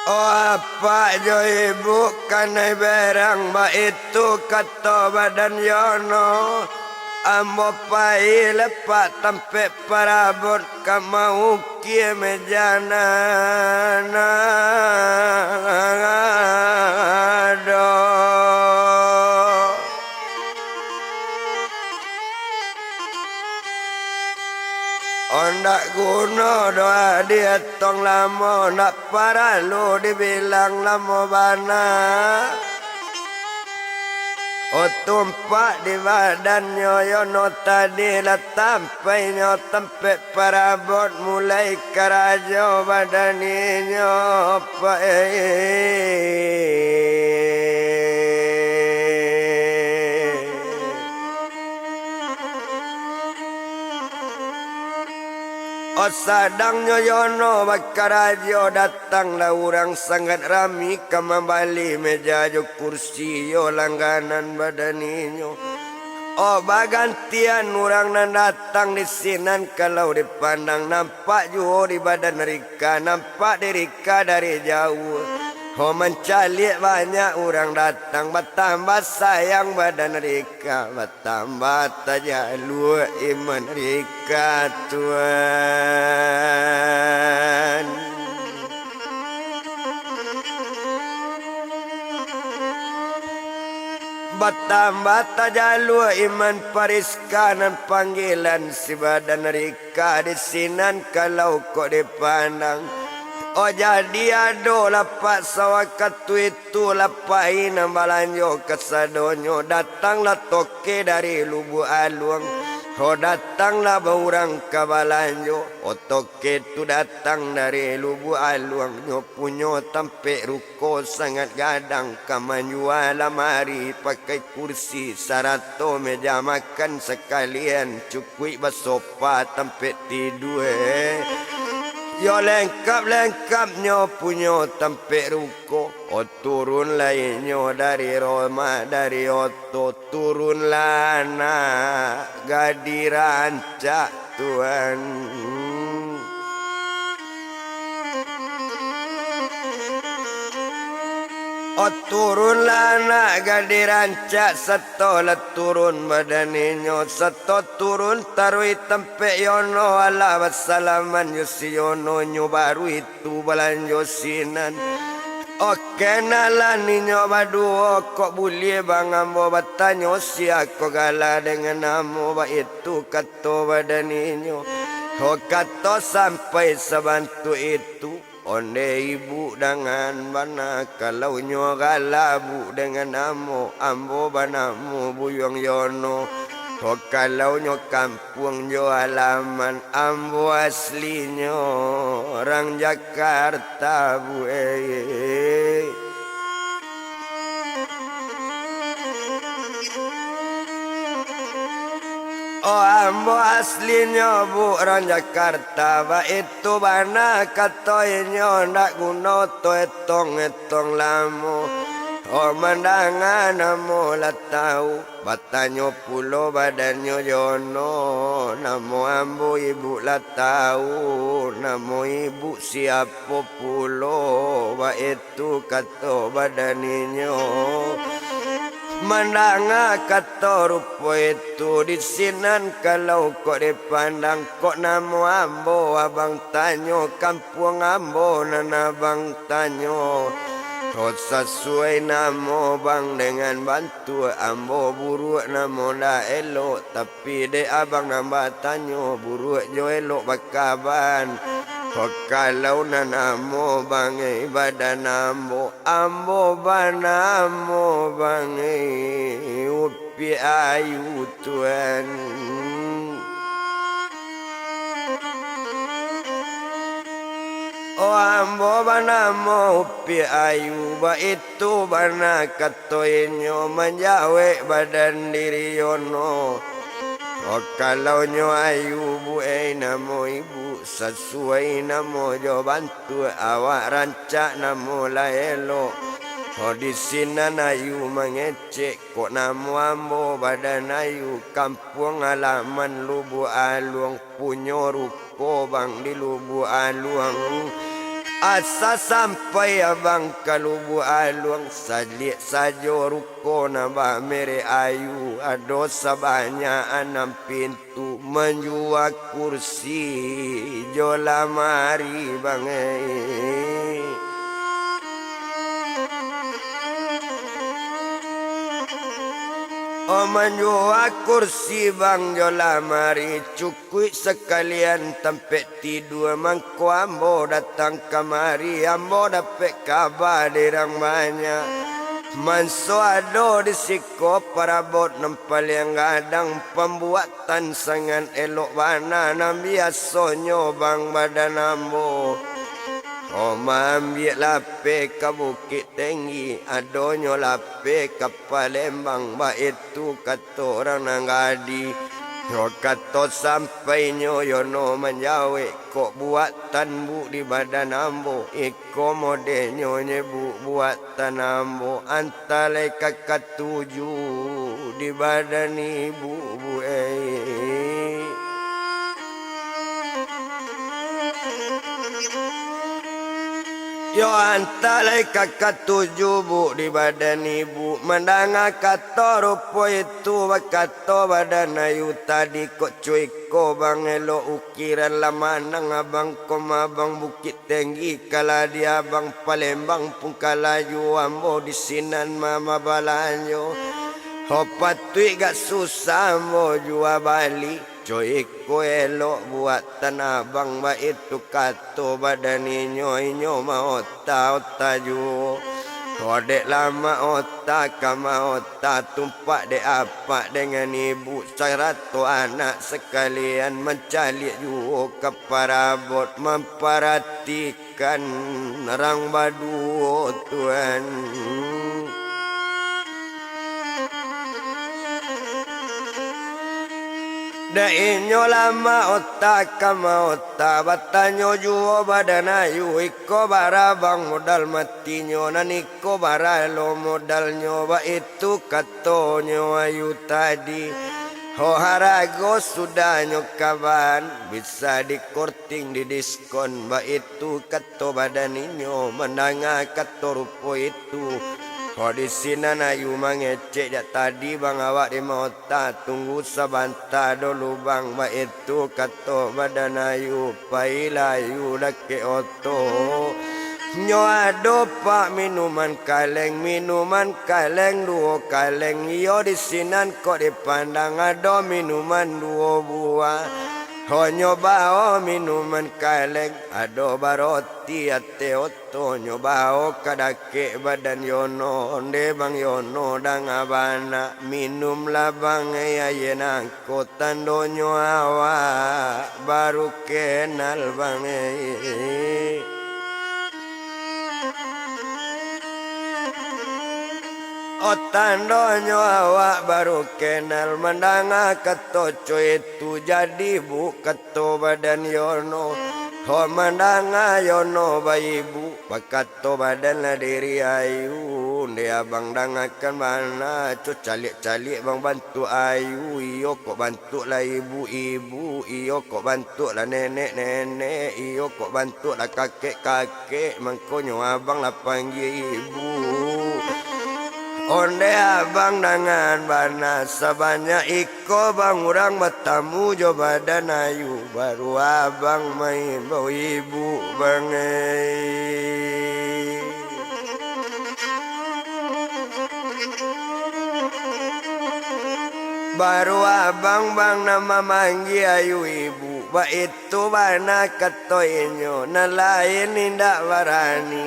Oh, apak jo ibu kanai berang, baitu kato badan Yono. Ambo pai lepak tampek parabot ka maukia meja nan ado. Ondak guno doh dietong lamo, ndak paralu dibilang lamo bana. Oh, tumpak di badannyo Yono tadi lah tampainyo tampek parabot, mulai karajo badan inyo, Pai. Oh, sadangnyo Yono bakarajo, datanglah urang sangat rami ka mambali meja jo kursi, iyo, langganan badan inyo. Oh, bagantian urang nan datang di sinan, kalau dipandang nampak juo di badan Rika, nampak di Rika dari jauah. Oh, mancaliak banyak urang datang, batambah sayang badan Rika, batambah tajalua iman Rika, Tuan. Tambah tajalua iman pariska nan panggilan si badan rika di sinan kalau kok dipandang. Oh, jadi ado lapak sawakatu itu, lapak inan balanjo kasadonyo, datanglah toke dari Lubuak Aluang. Oh, datanglah baurang ka balanjo. Oh, toke tu datang dari Lubuak Aluang, nyo punyo tampek ruko sangat gadang, ka manjua lamari pakai kursi sarato meja makan sakalian, cukuik basopa tampek tidua. Yo, lengkap-lengkapnyo punyo tampek ruko. Oh, turunlah inyo dari rumah, dari oto, turunlah anak gadih rancak, Tuan. Oh, turunlah anak gadih rancak, sato lah turun badan inyo, sato turun taruih tampek Yono, alah basalaman jo si Yono, nyo baruih tu balanjo sinan. Oke, nalah ninyo baduo, kok buliah bang ambo batanyo, sia ko gala dengan namo, baitu kato badan inyo. Ho, kato sampai sabantuk itu, onde ibuk dangan bana, kalau nyo gala buk dengan namo, ambo banamo Buyuang Yono. Ho, kalau nyo kam puang jo alaman, ambo aslinyo urang Jakarta, Bu, eh. Oh, ambo aslinyo, Bu, urang Jakarta, baitu bana kato inyo, ndak guno to etong-etong lamo. Oh, mandanga namo lah tau. Batanyo pulo badannyo Yono, namo ambo ibuk lah tau, namo ibuk siapo pulo, baitu kato badan inyo. Mandanga kato rupo itu, di sinan kalau kok dipandang, kok namo ambo abang tanyo, kampuang ambo nan abang tanyo. Kok sasuai namo bang dengan bantuak ambo, buruak namo ndak elok, tapi dek abang nan batanyo, buruak jo elok bakaban. Kok kalau nan ambo bang, eh, badan ambo, ambo banamo bang, eh, Upiak Ayu, Tuan. Oh, ambo banamo Upiak Ayu, baitu bana kato inyo, manjawek badan diri Yono. Oh, kalau nyo ayu, Bu, eh, namo ibuk, sasuai namo jo bantuak awak, rancak namo lah elok. Oh, di sinan ayu mangecek, kok namo ambo badan ayu, kampuang alaman Lubuak Aluang, punyo ruko bang di Lubuak Aluang. Asa sampai abang ka Lubuak Aluang, saliek sajo ruko nan bamerek Ayu, ado sabanyak anam pintu, manjua kursi jo lamari bang, eh. Oh, manjua kursi bang jo lamari, cukuik sakalian tampek tidua. Mangko ambo datang kamari, ambo dapek kaba di rang banyak. Manso ado di siko parabot nan paliang gadang, pambuatan sangat elok bana, nan biasonyo bang badan ambo. Oh, maambiak lapeh ka Bukik Tenggi, adonyo lapeh ka Palembang, baitu kato urang nan gadih. Nyo kato sampainyo Yono manjawek, kok buatan buk di badan ambo, iko modenyo nyebuk buatan ambo, antah lai ka katuju di badan ibuk, Bu, eh. Yo, antah lai ka katuju, Bu, di badan ibuk. Mandanga kato rupo itu, bakato badan ayu tadi, kok cuiko bang elok ukiran, lah manang abang ko mabang Bukik Tenggi, kalah di abang Palembang pun ka laju ambo di sinan mama balanjo. Ho patuik gak susah ambo jua bali. Coiko elok buatan abang, baitu kato badan inyo, inyo maota-ota juo. Ho dek lamak ota ka maota, tumpak dek apak dengan ibu, sarato anak sakalian mancaliak juo ka parabot mamparati kan rang baduo tuan. Dek inyo lamak ota ka maota, batanyo juo badan ayu, iko bara bang modal matinyo, nan iko bara lo modalnyo, baitu katonyo ayu tadi. Ho harago sudahnyo kaban, bisa dikor ting didiskon, baitu kato badan inyo mandanga kato rupo itu. Ho di sinan ayu mangecek jak tadi bang awak di maota, tunggu sabanta dulu bang, baitu kato badan ayu, pailah ayu dakek oto. Nyo ado pak minuman kaleng, minuman kaleng duo kaleng, iyo di sinan kok dipandang ado minuman duo buah. Ho nyo bao minuman kaleng, ado baroti ateh oto, nyo bao ka dakek badan Yono, onde bang Yono danga bana, minumlah bang e aia nangko, tandonyo awak baru kenal bang e. O tandonyo awak baru kenal, mandanga kato co itu jadi bu kato badan Yono. Ho mandanga Yono baibu, bakato badan lah diri ayu, nde abang dangakan bana, co caliak-caliak bang bantuak ayu, iyo kok bantuak lah ibu-ibu, iyo kok bantuak lah nenek-nenek, iyo kok bantuak lah kakek-kakek. Kek mangkonyo abang lah panggia ibu. Onde abang dangan bana, sabanyak iko bang urang batamu jo badan ayu, baru abang maimbau ibu bang e. Baru abang bang nan mamanggia ayu ibu, baitu bana kato inyo, nan lain indak barani.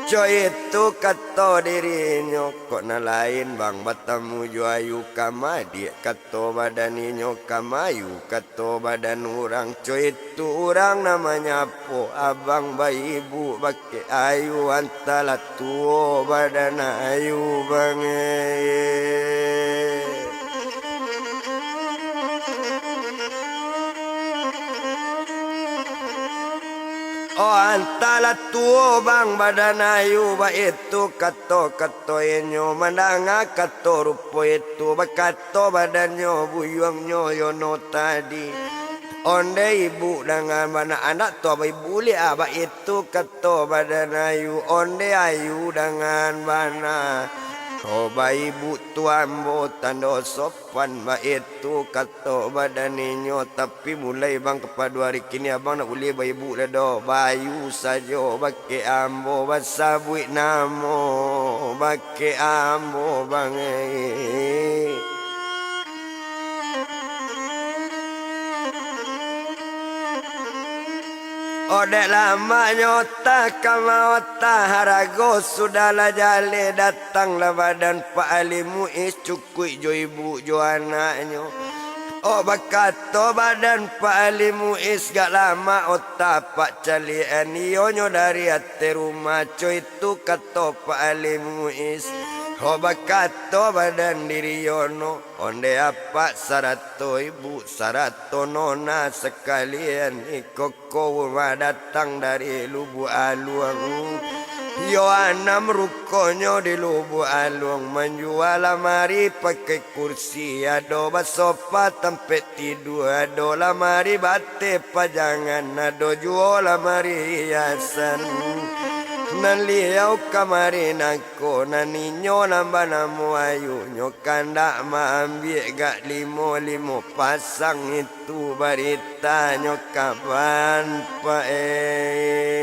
Co itu kato dirinyo, kok nan lain bang batamu jo ayu ka madiak kato badan inyo, ka mayu kato badan urang. Co itu urang nan manyapo abang baibu, bakeh ayu antah lah tuo badan ayu bang e. O antah lah tuo bang badan ayu, baitu kato-kato inyo, mandanga kato rupo itu, bakato badannyo buyuangnyo Yono tadi. Onde ibu dangan bana, anak tu abah ibu liak ah, baitu kato badan ayu, onde ayu dangan bana. O baibu tu ambo tando sopan, baitu kato badan inyo, tapi mulai bang kapado ari kini abang ndak buliah baibu lai doh, bayu sajo bakeh ambo, basabuik namo bakeh ambo bang e. O dek lamaknyo ota ka maota, harago sudah lah jaleh, datanglah badan Pak Ali Muiz, cukuik jo ibu jo anaknyo. O bakato badan Pak Ali Muiz, gak lamak ota apak caliak an, iyo nyo dari ateh rumah, co itu kato Pak Ali Muiz. O bakato badan diri Yono, onde apak sarato ibu, sarato nona sakalian, iko ko urang datang dari Lubuak Aluang. Yo anam rukonyo di Lubuak Aluang, manjua lamari pakai kursi, ado basofa tampek tidua, ado lamari bateh pajangan, ado juo lamari hiasan. Nan liau kamari nangko, nan inyo nan banamo Ayu, nyo kandak maambiak gak limo-limo pasang itu baritanyo kaban, Pak, eh.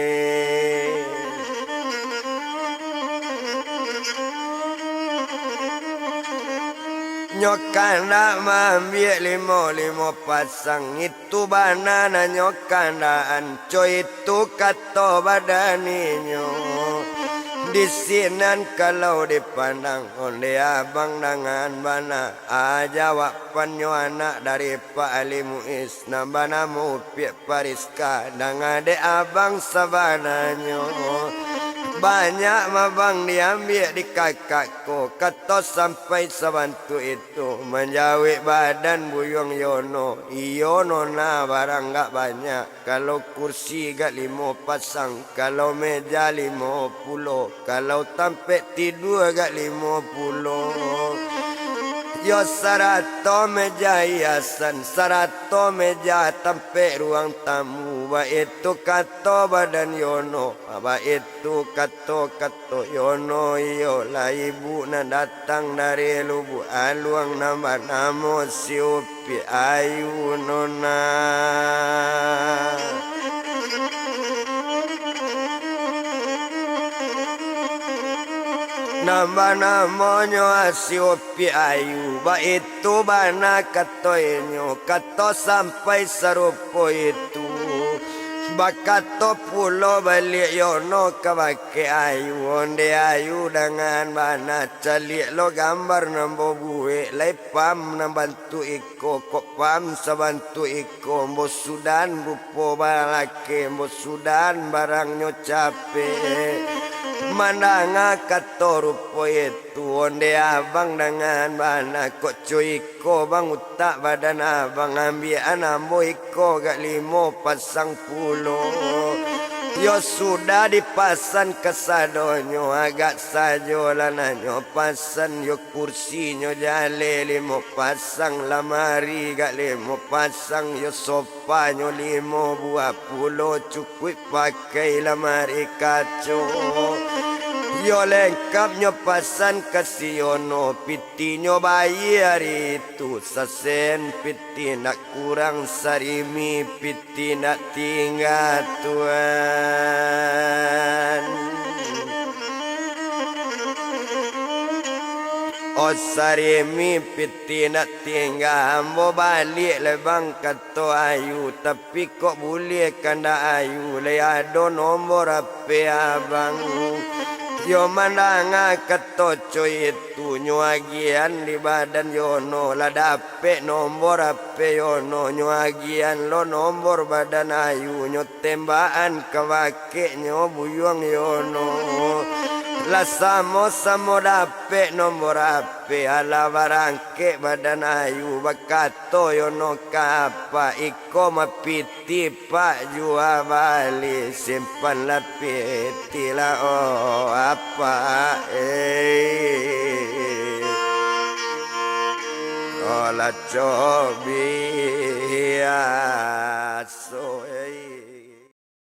Nyo kandak maambiak limo-limo pasang, itu bana nan nyo kandak-an, co itu kato badan inyo. Di sinan kalau dipandang, ondeh abang dangan bana, a jawabannyo anak dari Pak Ali Muiz, nan banamo Upiak Pariska, danga dek abang sabananyo. Banyak mah bang diambiak di kakak ko, kato sampai sabantuak itu. Manjawek badan Buyuang Yono, iyo nona, barang gak banyak. Kalau kursi gak limo pasang, kalau meja limo pulo, kalau tampek tidua gak limo pulo. Yo sarato meja hiasan, sarato meja tampek ruang tamu, baitu kato badan Yono, baitu kato-kato Yono, iyolah ibu nan datang dari Lubuak Aluang nan banamo si Upiak Ayu nona. Nan banamonyo si Upiak Ayu, baitu bana kato inyo, kato sampai sarupo itu. Bakato pulo baliak Yono kabake Ayu, ondeh Ayu dangan bana, caliak lo gambar nan ambo buek, lai pam nan bantuak iko, kok pam sabantuak iko, ambo sudan rupo balakeh, ambo sudan barangnyo capek. Mandanga kato rupo itu, ondeh abang dangan bana, kok co iko bang utak badan abang, ambiakan ambo iko gak limo pasang pulo. Yo sudah dipasan kasadonyo, agak sajo lah nan nyo pasan, yo kursinyo jaleh limo pasang, lamari gak limo pasang, yo sopanyo limo buah pulo, cukuik pakai lamari kaco. Yo lengkapnyo pasan ka si Yono, pitinyo bayia ari itu, sasen piti ndak kurang, sarimi piti ndak tingga, Tuan. Oh, sarimi piti ndak tingga, ambo baliak lai bang, kato Ayu, tapi kok buliah kandak Ayu, lai ado nombor H P abang. Yo mandanga kato co itu, nyo agiahan di badan Yono, lah dapek nombor H P Yono, nyo agiahan lo nombor badan Ayu, nyo tembakan kabakeknyo Buyuang Yono. Lah samo-samo dapek nombor H P, alah barangkek badan Ayu, bakato Yono ka apak, iko mah piti Pak, jua bali, simpanlah piti lah, oh apak, eh. Oh lah cobias.